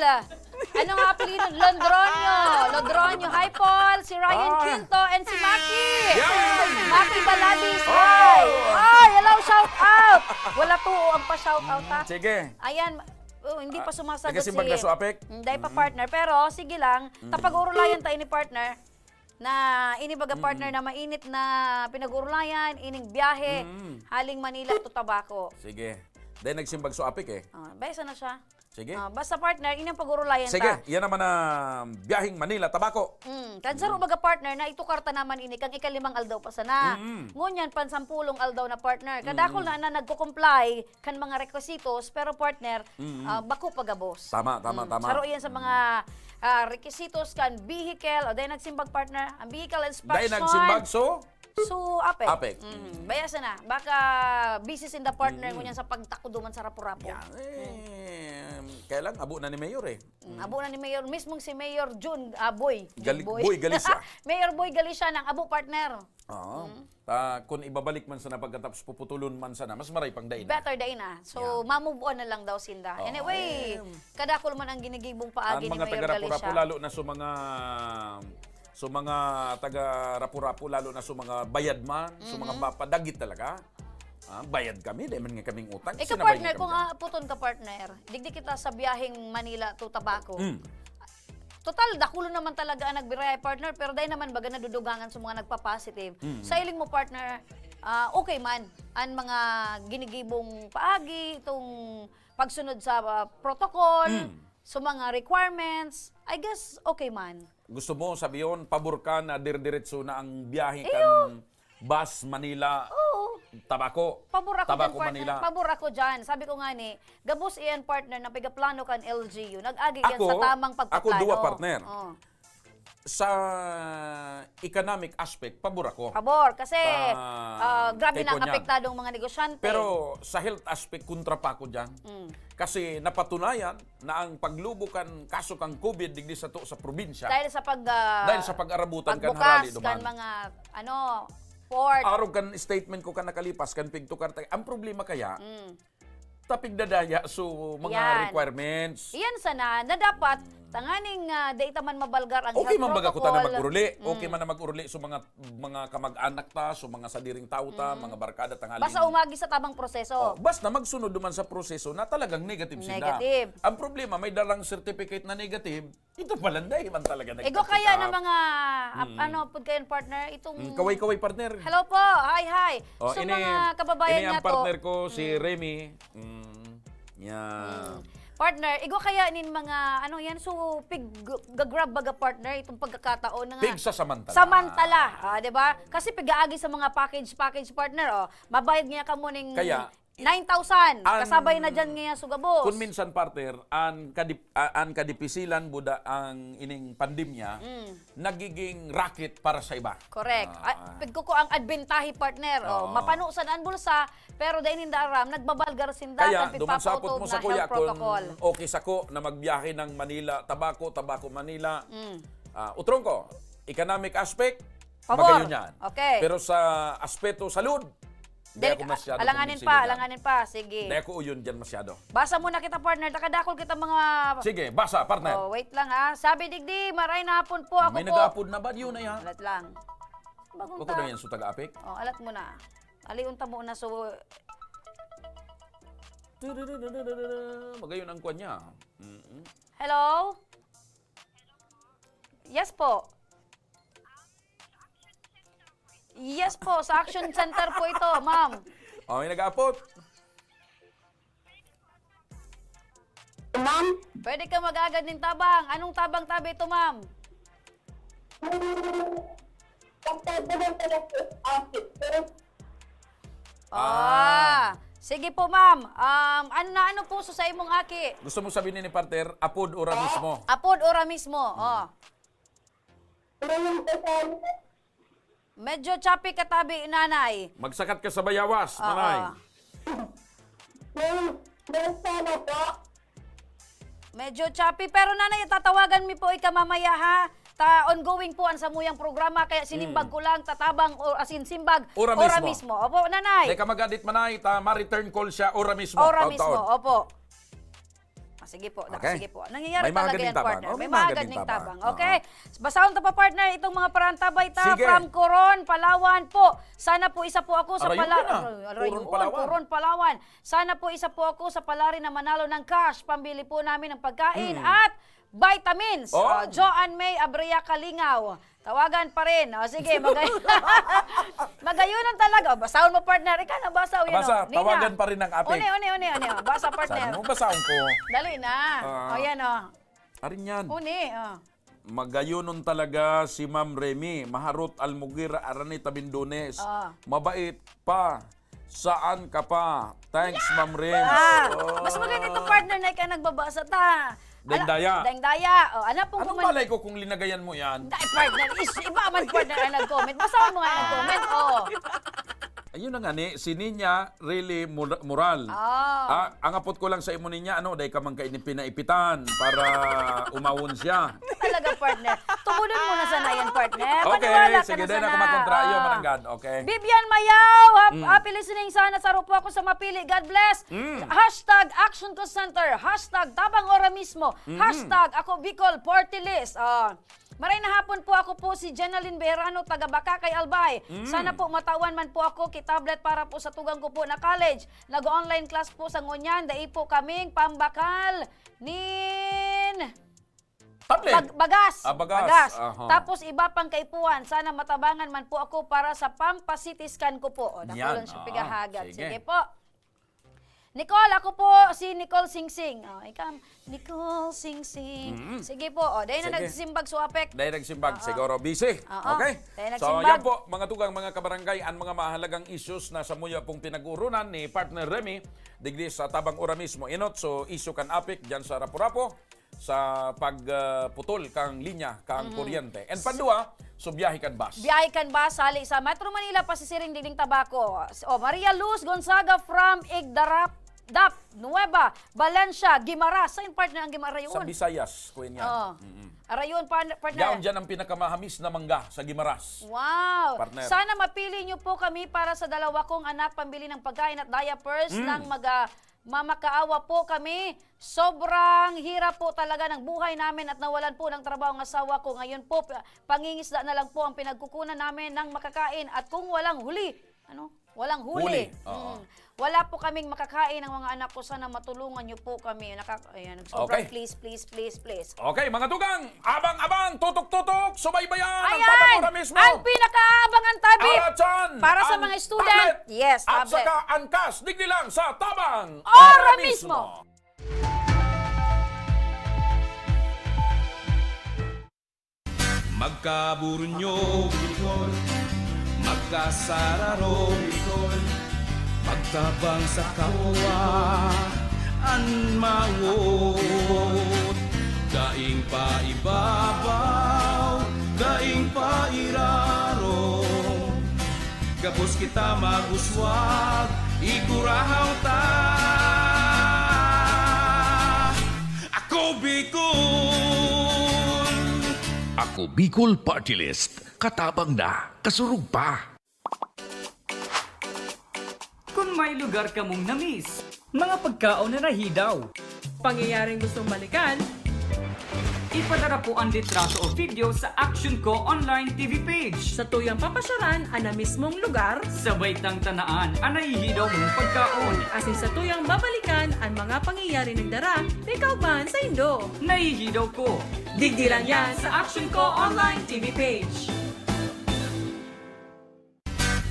Ano nga apelyido? Londronio. Londronio. Hi, Paul. Si Ryan Ah. Quinto and si Maki. Yan. Maki Balabis. Oh. Hi. Ay, hello, shout out. Wala to, oh, ang pa-shout out, ha? Mm, sige. Ayan. Oh, hindi pa Ah, sumasagot nagkasimbag si ka, Suapek? Hindi pa, Mm. partner. Pero, sige lang. Mm. Tapag-urulayan tayo ni partner na ini baga, Mm. partner, na mainit na pinag-urulayan, ining biyahe, Mm. haling Manila to Tabaco. Sige. Dahil nagsimbag Suapek, eh. Ah, besa na siya. Sige. Ah, basta, partner, ini ang pag-urulayan Sige, ta. yan naman ang biyaheng Manila, Tabaco. Mm, kan saro Mm. baga, partner, na itukar ta naman ini kang ikalimang aldaw pa sana. Mm. Ngunyan, pansampulong aldaw na, partner. Kadakol Mm. na, na nagko-comply kan mga requisitos, pero, partner, Mm. ah, bako pa gabos. Tama, tama, Mm, tama. saro yan sa Mm. mga, ah, requisitos kan vehicle, o dahil nagsimbag, partner, ang vehicle inspection. Dahil nagsimbag, so? So, Apec. Apec. Mm. Mm. Baya sana, baka busy sinda, partner, Mm. ngunyan sa pagtakod duman sa Rapu-Rapu. Yan, Mm. eh, kaya lang, abo na ni Mayor, eh. Mm, Mm. abo na ni Mayor, mismong si Mayor Jun, ah, Boy. Jun Gali-, Boy. Boy Galicia. Mayor Boy Galicia nang abo, partner. Oo. Mm. Ta, kung ibabalik man sana pagkatapos puputulon man sana, mas maray pang dai na. Better dai na. So, Yeah. ma-move on na lang daw sinda. Oo, Anyway, em. kadakol man ang ginigibong paagi Ang ni mga Mayor taga Rapu-Rapu, Galicia. lalo na sa mga, sa mga taga Rapu-Rapu, lalo na sa mga bayad man, sa mga Mhm. ba-, padagit talaga. Ah, bayad kami, dai man nga kaming utang, Ikaw, sinabay partner, nga kung kami. aaputon ka, partner, digdi kita sa biyaheng Manila to Tabaco. Mm. Total, dakulo naman talaga ang nagbiraya, partner, pero dai naman baga nadudugangan sa mga nagpa-positive. Mm. Sa hiling mo, partner, ah, okay man ang mga ginigibong paagi, itong pagsunod sa, ah, protocol, Mm. sa mga requirements, I guess, okay man. Gusto mo sabiyon, pabor ka na dire-diretso na ang biyahe Iyo. kan bus Manila, Oo. Tabaco? Pabor ako Tabaco, dyan, partner. Manila. Pabor ako dyan. Sabi ko nga ni, gabos iyan, partner, na pigaplano kan L G U. Nag-agi yan Ako, sa tamang ako pagpaplano. duwa, partner. Oh. sa economic aspect, pabor ako. Pabor, kasi Pa- ah, grabe kay na ang Konyang. apektadong mga negosyante. Pero sa health aspect, kontra pa ako dyan. Mm. Kasi napatunayan na ang paglubo kan kaso kan COVID digdi sato sa probinsya Dahil sa pag ah, dahil sa pag-arabutan kan pagbukas harali kan duman. mga ano, port. Arog kan statement ko kan nakalipas, kan pigtukar ta, ang problema kaya, Mm. tapigdadaya so mga Yan. requirements. Iyan sana na dapat tanganing ah, di ita man mabalgar ang Okay health man baga protocol. Kuta na mag-uruli. Okay Mm. man na mag-uruli so mga mga kamag-anak ta, so mga sadiring tawo ta, mga barkada tangaling. Basta umagi sa tamang proseso. Oh, basta magsunod duman sa proseso na talagang negative sinda. Negative. Ang problema, may dalang certificate na negative, ito pala, dahil man talaga Igo nagtataka. Kaya na mga ap- Mm. ano, pud kayo partner, itong Mm, kaway-kaway, partner. Hello po. Hi, hi. Oh, So ini, mga kababayan ini nga ang partner to. ko, si Mm. Remy. Mm, yan. Mm. Partner, igo kaya nin mga ano yan, so pig gagrab baga partner itong pagkakataon na nga. Pigsasamantala. Samantala, ah, 'di ba? Kasi pigaagi sa mga package package partner, oh. Mabayad nga kamo ning Kaya, nine thousand. ang- Kasabay na diyan nga sugabos. Kung minsan, partner, ang kadip, ah, ang kadipisilan buda ang ining pandemya, Mm. nagiging racket para sa iba. Correct. Ah. Ah, pigkuko ang adbentahe, partner. Oh, Oo. mapano sad ang bulsa, pero dai ninda aram, nagbabalgar sinda Kaya, kan duman sa pigpapautob mo sa na kuya, health protocol. kung okay sako na magbiyahe ng Manila, Tabaco, Tabaco, Manila, Mm. ah, utrong ko, economic aspect, Pabor. magayon yan. Okay. Pero sa aspeto salud, di Dali, ako masyado alanganin kumbinsido pa, dyan. Alanganin pa. Sige. Di ako uyon dyan masyado. Basa muna kita, partner. Takadakol kita mga... Sige, basa, partner. Oh, wait lang ha. Sabi digdi, maray na hapon po ako May po. Nag-aapod na ba? Yun na yan. Alat lang. Bagong Bako ta- na yan sa taga-apik. Oh, alat mo na. Alion ta muna. So, Magayon ang kwan niya. Mm-mm. Hello? Yes po. Yes po, sa Action Center po ito, ma'am. Oh, may nag-aapod. Ma'am, Pwede ka mag-agad nin tabang. Anong tabang tabi ito, ma'am? pagtabunan ko lang po ang picture. Ah. Sige po, ma'am. Um, ano na ano puso sa imong aki? Gusto mo sabihin ni partner, apod ora mismo. Apod ora mismo. Oh. Ngayon po sana, Medyo choppy ka tabi, nanay. Magsakat ka sa bayawas, Oo. manay. ngayon, ngayon sana po, Medyo choppy. Pero nanay, tatawagan mi po ika mamaya ha. Ta ongoing po ang samuyang programa, kaya sinimbag ko lang, tatabang o asin simbag. Ora Ora mismo. mismo. Opo, nanay. Di ka mag-adit, manay, ta ma-return call siya, ora mismo. Ora Taon-taon. mismo, opo. Ah, sige po, da- Okay. sige po. Nangyayari May mga talaga gading yan, tabang. Partner. Oh, May may mga mga gading gading tabang. tabang. Okay? Oo. Basahon ta pa, partner, itong mga parantabay ta Sige. from Coron, Palawan po. Sana po isa po ako sa Arayon pala ka na. Aray, arayon, Coron, Palawan. Coron, Palawan. Sana po isa po ako sa palari na manalo ng cash. Pambili po namin ng pagkain Mm. at vitamins. Oh. Ah, Joanne May Abria Kalingaw. Tawagan pa rin. O, sige, magay magayunan talaga. O, basahon mo, partner. Ikaw na, basaw. Yan, Basa, o. Nina. Tawagan pa rin ang apik. Uni, uni, uni, uni. O, basa, Sabi partner. mo, basahon ko. Dali na. Ah. O, yan, o. Arin yan. Uni, o. Magayonon talaga si Ma'am Remy. Maharot Almoguera, Araneta Bindones. Ah. Mabait pa. Saan ka pa? Thanks, Ma'am Remy. Ah, Oh. mas maganda itong partner na ikaw nagbabasa ta. Daing Ala- daya. Daing daya. O, ano pong Anong kuman- malay ko kung linagayan mo yan? Dai, partner. Is, iba man, partner, ang nag-comment. Basahon mo nga ang nag-comment. O. Ayun na nga ni, si Ninya Really Mor- Moral. Ah. Ah, ang apot ko lang sa imo, Ninya, ano, dahil ka man kayo pinaipitan para umawon siya. Talaga, partner. Tubudon mo na sana yan, partner. Okay, Paniwala ka sige, na dahil sana. ako magkontra iyo, Ah. mananggad. Okay. Vivian Mayaw, hap- Mm. happy listening. Sana saro po ako sa mapili. God bless. Mm. Hashtag Action Call Center. Hashtag Tabang Ora Mismo. Mm. Hashtag Ako Bicol Party List. Ah. Maray na hapon po, ako po si Jenaline Beherano, taga Bacacay, Albay. Mm. Sana po matawan man po ako ki tablet para po sa tugang ko po na college. Nag-online class po sa ngunyan, dai po kaming pambakal nin Tablet. Bag- bagas. Ah, bagas. Aha. Tapos iba pang kaipuhan. Sana matabangan man po ako para sa pampa-C T scan ko po. O, Yan. nakulang siya Oo. pigahagad. Sige. Sige po. Nicole, ako po si Nicole Singsing. O, ikaw, Nicole Singsing. Mm. Sige po. O, dahil na Sige. nagsimbag suapek. Dahil nagsimbag, Oo. siguro busy. Oo. Okay? Dahil So, nagsimbag. Yan po, mga tugang, mga kabarangay, ang mga mahalagang issues na sa muya pong pinag-uurunan ni Partner Remy, digdi sa Tabang Ora Mismo. Inot, so issue kan apik, dyan sa Rapu-Rapu. sa pag, ah, putol kang linya, kang kuryente. And pandua, so biyahe kan bus. Biyahe kan bus, hali sa Metro Manila, pasisiring digding Tabaco. O, Maria Luz Gonzaga from Igdarap, Dap, Nueva, Valencia, Guimaras. Saan partner ang Guimaras? Sa Visayas, Kuya Nian. Oo. Mm-mm. Arayon, pa-, partner. Yaon dyan ang pinakamahamis na mangga sa Guimaras. Wow! Partner. Sana mapili niyo po kami para sa dalawa kong anak, pambili ng pagkain at diapers ng maga-, mamakaawa po kami. Sobrang hirap po talaga ng buhay namin at nawalan po ng trabaho ang asawa ko. Ngayon po, pa-, pangingisda na lang po ang pinagkukunan namin ng makakain. At kung walang huli, ano? Walang huli. Huli, oo. Mm. Wala po kaming makakain ng mga anak ko. Sana matulungan niyo po kami. Nakak-, ayan, sobrang Okay. please, please, please, please. Okay, mga tugang, abang-abang, tutok-tutok, subaybayan ang Ayan! Tabang Ora Mismo. Ang pinakaabangan, Tabi, Aratsan, para sa ang mga student. tablet, Yes, at tablet. saka ang cash, digdi lang sa Tabang Ora Ora Mismo. Mismo. Magkaburunyo, Bicol. Magkasararo, Bicol. Magtabang sa kapwa, an mawot. Daing paibabaw, daing pairarom. Gabos kita mag-uswag, igurahaw ta. Ako Bicol! Ako Bicol Party List. Katabang na, kasurog pa. Kun may lugar kamong na-miss, mga pagkaon na nahidaw, pangyayaring gustong balikan, ipadara po an litrato o video sa Action Ko Online T V page. Satuyang papasyalan an na mismong lugar. Sabay tang tanaan an nahihidaw mong pagkaon. Asin satuyang babalikan an mga pangyayari nagdara may kauban saindo. Nahihidaw ko. Digdi lang yan sa Action Ko Online T V page.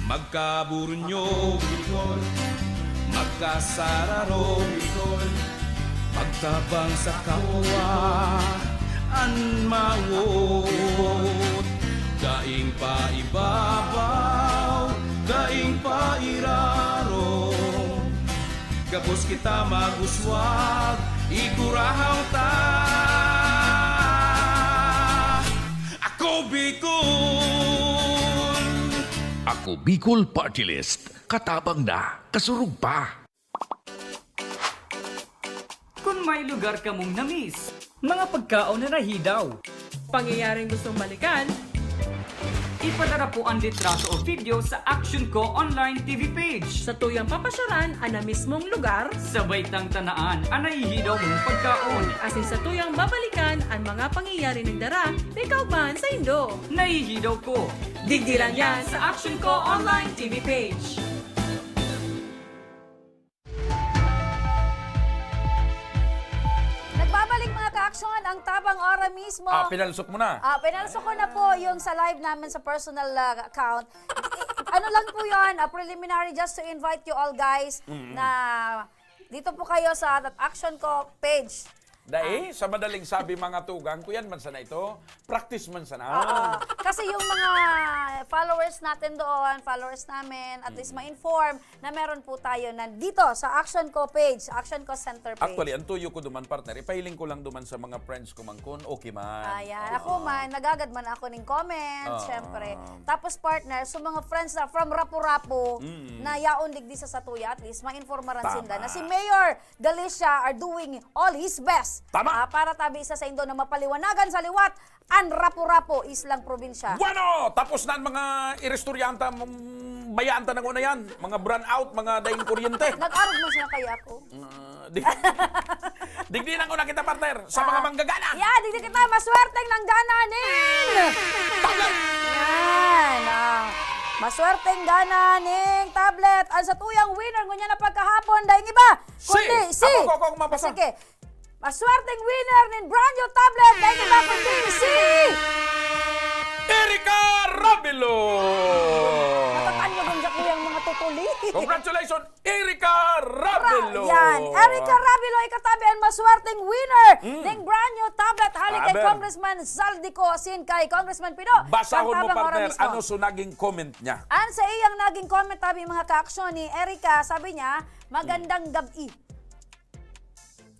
Magkaburunyo, Bicol. Magkasararo, Bicol. Magtabang sa kapwa, an mawot. Daing paibabaw, daing pairarom. Gabos kita mag-uswag, igurahaw ta. Ako Bicol! Ako Bicol Party List. Katabang na, kasurog pa. Kun may lugar kamong na-miss, mga pagkaon na nahidaw, pangyayaring gustong balikan, ipadara po an litrato o video sa Action Ko Online T V page. Satuyang papasyalan an na mismong lugar. Sabay tang tanaan an nahihidaw mong pagkaon. Asin satuyang babalikan an mga pangyayari nagdara may kauban saindo. Nahihidaw ko. Digdi lang yan sa Action Ko Online T V page. Nagbabalik, mga ka-aksyon, ang Tabang Ora Mismo. Ah, pinalsok mo na. Ah, pinalsok ko na po yung sa live namin sa personal, ah, account. I-, ano lang po yun, ah, preliminary, just to invite you all, guys, Mm-mm. na dito po kayo sa Action Ko page. Dai, Ah. sa madaling sabi, mga tugang, kuyan man sana ito, practice man sana. Oo. Kasi yung mga followers natin doon, followers namin, at least Mm. ma-inform na meron po tayo nandito sa Action Ko page, Action Ko Center page. Actually, ang tuyo ko duman, partner, ipahiling ko lang duman sa mga friends ko man kun okay man. Ayan. Oo. Ako man, nagagad man ako ning comment, Ah. syempre. Tapos, partner, so mga friends na from Rapu-Rapu, Mm. na yaon digdi sa satuya, at least, ma-informaran Tama. sinda na si Mayor Galicia are doing all his best. Tama. Ah, para tabi sa saindo na mapaliwanagan sa liwat, an Rapu-Rapu, islang probinsya. Bueno, tapos na ang mga iristoryanta, mm, bayaan ta na nguna yan. Mga brownout, mga daing kuryente. Nag-arog man siya kaya ako. Ah, di-, digdi na nguna kita, partner, sa mga Ah. manggagana. Yeah, digdi kita, maswerteng nanggana ning Tablet! Yan, ah. Maswerteng gana ning tablet. Ang satuyang winner ngunyan na pagkahapon, daing iba, Si! kundi si Ako, ako, ako, mabasa. Sige. Maswerteng winner nin brand new tablet, dahil iba kundi si Erica Rabelo! Matatanyog ang sakuyang mga tutuli. Congratulations, Erica Rabelo! Yan. Erica Rabelo, ikatabi ang maswerteng winner Mm. ning brand new tablet hali kay Aber. Congressman Zaldy Co asin kay Congressman Pino. Basahon mo, Tabang Ora partner, Mismo. Ano so naging comment niya? An sa iyang naging comment, tabi, mga ka-aksyon, ni Erica, sabi niya, "Magandang Mm. gab-i."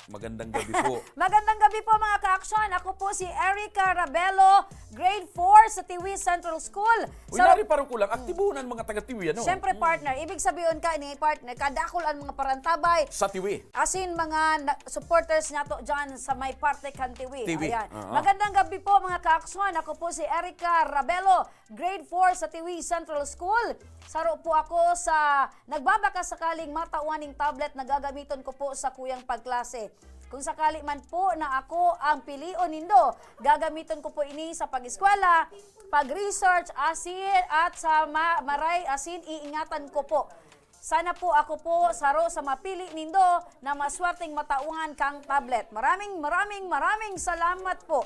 Magandang gabi po. Magandang gabi po, mga ka-aksyon. Ako po si Erica Rabelo, grade four sa Tiwi Central School. Uy, Sa nari, parang kulang. Aktibo na ang mga taga-Tiwi, ano? Siyempre, partner. Ibig sabihin ka ni partner, kadakol ang mga parantabay. Sa Tiwi. As in, mga na- supporters nato dyan sa may parte kan Tiwi. Tiwi. Ayan. Oo. Magandang gabi po, mga ka-aksyon. Ako po si Erica Rabelo, grade four sa Tiwi Central School. Saro po ako sa nagbabaka sakaling matawan ning tablet na gagamiton ko po sa kuyang pagklase. Kung sakali man po na ako ang pilion nindo, gagamiton ko po ini sa pag-eskwela, pag-research, asin, at sa ma- maray, asin, iingatan ko po. Sana po ako po saro sa mapili nindo na maswerteng matawan kang tablet. Maraming, maraming, maraming salamat po.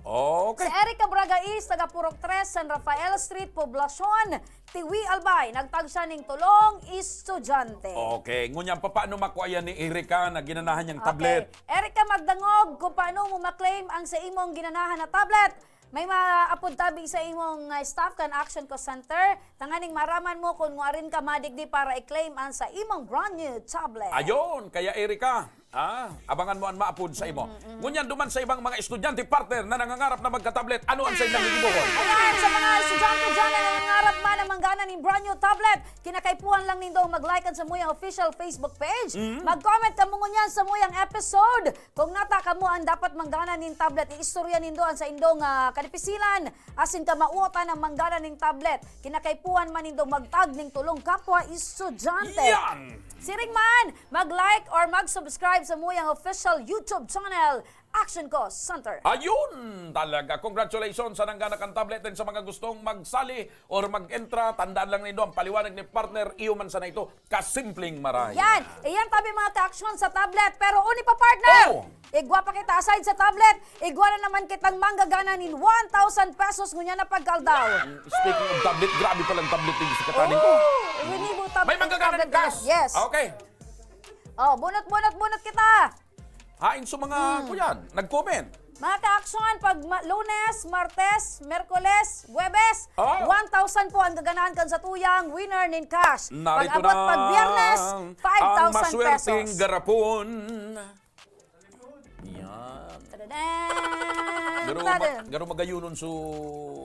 Okay. Si Erica Bragais, taga Purok tres, San Rafael Street, Poblacion, Tiwi, Albay. Nagtag siya ning tulong estudyante. Okay. Ngunyan, papaano makua yan ni Erica na ginanahan niyang tablet? Okay. Erica, magdangog kung paano mo maklaim ang sa imong ginanahan na tablet. May maapod tabi sa imong, ah, staff kan Action Call Center. Tanganing maraman mo kung ngwarin ka madigdi para i-claim ang sa imong brand new tablet. Ayon, kaya Erica, ah, abangan mo an maapod sa imo. Mm, mm. Ngunyan, duman sa ibang mga estudyante, partner, na nangangarap na magka-tablet, ano ang sa inyong gigibohon? Ayan, sa mga estudyante dyan na nangangarap man na manggana ning brand new tablet, kinakaipuhan lang nindong mag-like kan samuyang official Facebook page, Mm. mag-comment kamo ngunyan samuyang episode. Kung nata kamo ang dapat manggana nin tablet, iistorya nindo an saindong, ah, kadipisilan, asin kamawotan ang manggana nin tablet. Kinakaipuhan man nindong magtag ning tulong kapwa estudyante. Yan! Siring man, mag-like or mag-subscribe samuyang official YouTube channel, Action Call Center. Ayun talaga. Congratulations sa nanggana kan tablet, and sa mga gustong magsali or mag-entra, tandaan lang nindo ang paliwanag ni partner, iyo man sana ito, kasimpleng maray. Yan. Iyan tabi, mga ka-aksyon, sa tablet. Pero uni pa, partner! Oh! Igwa pa kita aside sa tablet, igwa na naman kitang manggagana nin one thousand pesos ngunyan na pagkaldaw. Speaking of tablet, grabe palang tablet yung sa kataning ko. Oh, winibo tablet. May manggagana tablet nin cash. Yes. Okay. Oh, bunot, bunot, bunot kita. Hain sa mga, Mm. kuyan, nag-comment. Mga ka-aksyon, pag ma- Lunes, Martes, Merkoles, Huwebes, Oh. one thousand po ang gaganahan kan satuyang winner nin cash. Narito Pag-abot na pag Biyernes, ang five thousand maswerteng pesos. Garapon. Yan. Tadadan! Garo, Tadadan! ma- garo magayunon so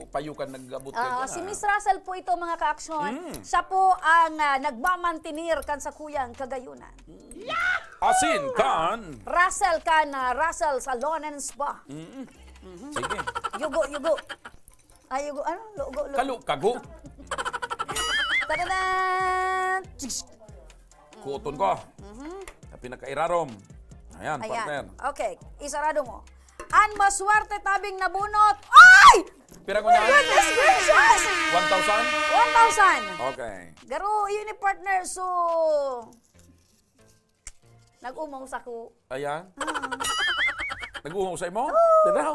payukan nag-abot Oo, kay si Miss Russell po ito, mga ka-aksyon. Mm. Siya po ang, ah, nagmamantinir kan sakuyang kagayunan. Asin kan. Russell kan, ah, Russell Salon and Spa. Mm. Sige. Yugo, yugo. Ay, yugo, ano? Lugo, lugo. Kalu-kago. Tadadan! Kuoton ko. Mhm. Sa pinakairarom. Ayan, Ayan. partner. Okay, isarado mo. An maswerte tabing nabunot. Ay! Pira ko na? Goodness gracious! One thousand? One thousand. Okay. Garo, yun ni partner, so, nag-umaw sa ko. Ayan. Ah. Nag-uhaw sa imo? Oo. Tanaw.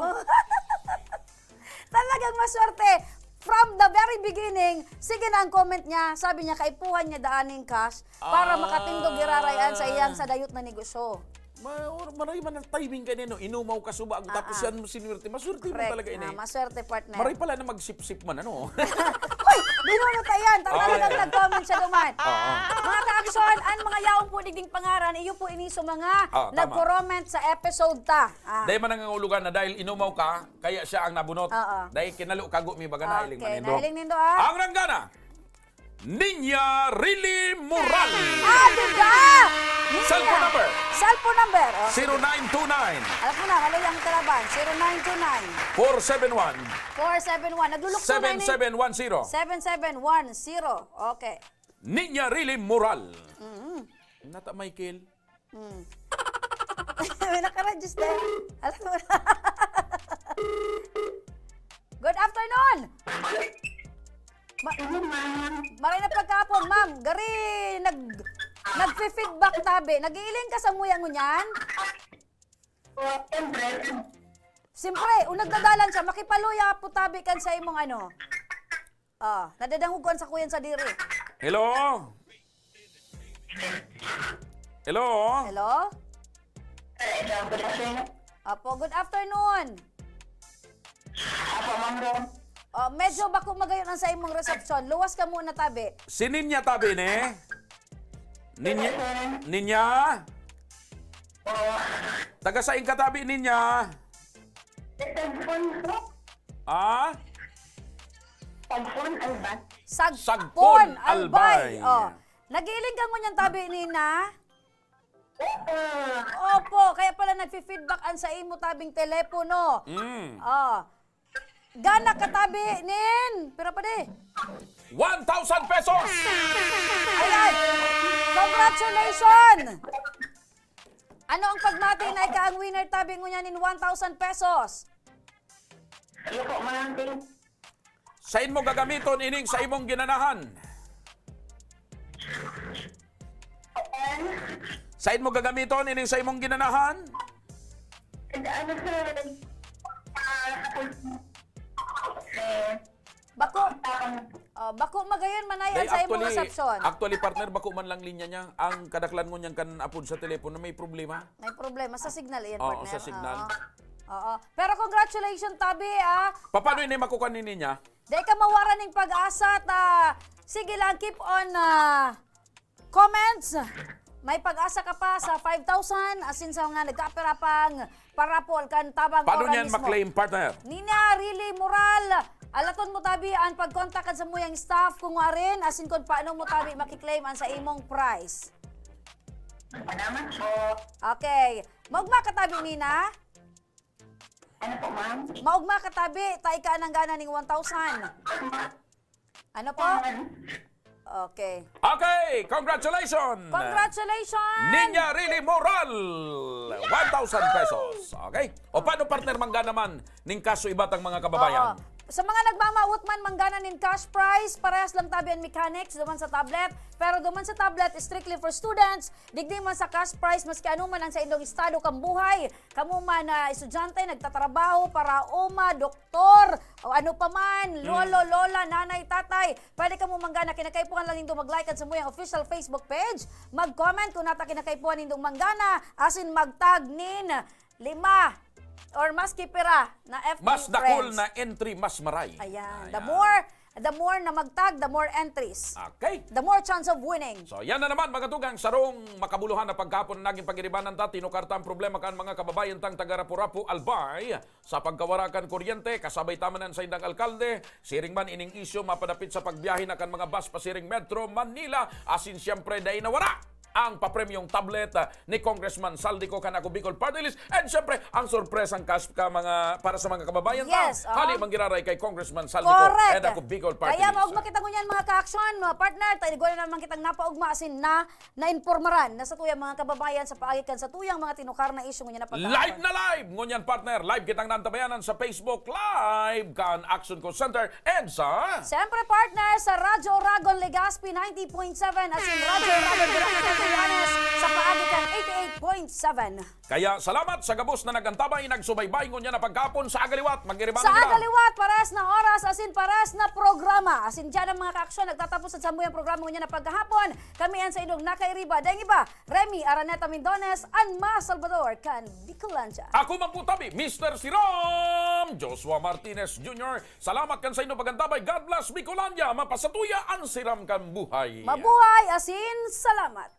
Talagang maswerte. From the very beginning, sige na ang comment niya. Sabi niya, kaipuhan niya daan ning cash para Ah. makatindog girarayan sa iyang sa dayot na negosyo. Ma-, or-, maray man ang timing ka, no? Inumaw ka suba, Ah, tapos ah. yan mo sinuwerte. Maswerte mo Correct. talaga, ini. Ah, maswerte, partner. Maray pala na magsipsip man, ano? Uy! Binunot na yan. Talagang Okay. nag-comment siya duman. Oo. Mga ka-aksyon, ang mga yaong po digding pangaran, iyo po ini sa mga Ah, tama. nagko-comment sa episode ta. Ah. Dahil man nangangulugan na dahil inumaw ka, kaya siya ang nabunot. Oo. Dahil kinalo kago mi baga nahiling Okay, man nindo. nahiling nindo, ah. Ang nanggana, Ninya Rili Moral. Ah, diba? Ninya. Cellphone number. Cellphone number. Oh, Zero nine two nine. Alam ko na, wala yung kalaban. Zero nine two nine. Four seven one. Four seven one. Naglulukso na ini. Seven seven one zero. Seven seven one zero. Okay. Ninya Rili Moral. Mm. Nata Michael. Hmm. May nakaregister. Alam mo na. Good afternoon! Ma- Hello, ma'am. Maray na pagkapon, ma'am. Gari, nag, nagfe-feedback tabi. Nag-iiling ka sa muya ngunyan? Oh, siyempre. Siyempre, kung nagdadalan siya, makipaluya po tabi kan sa imong ano. Ah, nadadangog ko an sakuyan sa diri. Hello? Hello? Hello? Hello, good afternoon. Apo, good afternoon. Apo, ma'am, bro. Oh, medyo bako magayon ang sa imong reception. Luwas ka muna, tabi. Si Ninya tabi ni? Ninya? Ninya? Taga sain ka tabi, Ninya? Sagpon po. Ah? Sagpon, Albay. Sagpon, Sagpon, Albay. Albay. Oh. Nagiling ka ngunyan tabi, Nina? Oo. Opo, kaya pala nagfi-feedback an sa imo tabing telepono. Mm. Oh. Gana ka tabi, Nin. Pira pa di? One thousand pesos! Ayan! Congratulations! Ano ang pagmati na ika ang winner tabi ngunyan nin one thousand pesos? Iyo po, ma'am. Thank Sain mo gagamiton ining sa imong ginanahan? Sain mo gagamiton ining sa imong ginanahan? Ano, sir? Ah, eh, Bako, um, oh, bako magayon manay Day, ang sa imong actually, assumption. Actually, partner, bako man lang linya niya. Ang kadaklan ngunyan kan apod sa telepono, may problema. May problema sa signal, iyan, Oo, partner. sa signal. Oo. Oo. Pero congratulations, Tabi, ah. Paano ini makukuha ni niya? Dai ka mawara ning pag-asa, ta. Sige lang, keep on, ah, comments. May pag-asa ka pa sa five thousand, asin sa mga nagkapira pang parapol kan tabang Paano niyan mismo. Ma-claim, partner? Nina Rili Moral, alaton mo tabi ang pag-contact kan samuyang staff kung warin, asin kung paano mo tabi makiklaim ang sa imong prize. Salamat po. Okay. Maugma ka tabi, Nina? Ano po, ma'am? Maugma ka tabi, ta ika nang gana ning one thousand. Ano po? Okay. Okay, congratulations! Congratulations! Ninya Rili Moral! One thousand pesos. Okay? O paano, partner, mangga naman ning kaso iba tang mga kababayan? Oo. Sa mga nagmamawot man manggana nin cash prize, parehas lang tabi ang mechanics duman sa tablet. Pero duman sa tablet, strictly for students, digdi man sa cash prize, maski ano man ang sa indong estado kang buhay, kamo man na estudyante, nagtatrabaho, paraoma, doktor, o ano pa man, lolo, lola, nanay, tatay, pwede kamo manggana kinakaipuhan lang nindo mag-like kan samuyang official Facebook page, mag-comment kung nata kinakaipuhan nindong manggana, asin mag-tag nin lima or maski pira na F B Mas dakul friends. Na entry, mas maray. Ayan. Ayan. The more, the more na mag-tag, the more entries. Okay. The more chance of winning. So, yan na naman, mga tugang, sarong makabuluhan na pagkahapon na naging pag-iribanan ta, tinukar ta ang problema kan mga kababayan tang taga Rapu-Rapu, Albay, sa pagkawara kan kuryente, kasabay ta man an saindang alkalde, siring man ining isyu mapadapit sa pagbiyahe na kan mga bus pasiring Metro Manila, asin siyempre dai nawara ang papremyong tablet, ah, ni Congressman Zaldy Co kan Ako Bicol Party List. And syempre, ang sorpresang cash ka mga, para sa mga kababayan ta. Yes, aha. Hali manggiraray kay Congressman Zaldy Co Correct. And Ako Bicol Party Kaya List. Maugma kita ngunyan, mga ka-action, mga partner, tayo na naman kitang napaugma asin na nainpormaran na sa tuyang mga kababayan sa paagi kan sa tuyang mga tinukar na isyu ngunyan na pagkahapon. Live na live! Ngunyan, partner, live kitang nantabayanan sa Facebook Live kan Action Call Center. EDSA. Siyempre, partner, sa Radyo Oragon, Legazpi, ninety point seven, asin Radyo Oragon, Barangay Castellanes, sa paagi kan eighty-eight point seven. Kaya salamat sa gabos na nag-antabay, nagsubaybay ngunyan na pagkahapon sa Agaliwat. Mag-iribanan Sa kita. Agaliwat, pares na oras, asin pares na programa. Asin diyan ang mga kaaksyon, nagtatapos sa samuyang programa ngunyan na pagkahapon. Kami ang sa inyong nakairiba. Dahil iba, Remy Araneta Mindones, Anma Salvador, kan Bicolandia. Ako man po tabi, Mister Siram, Joshua Martinez Junior. Salamat kan sa inyong pag-antabay. God bless, Bicolandia. Mapasatuya ang siram kan buhay. Mabuhay, asin salamat.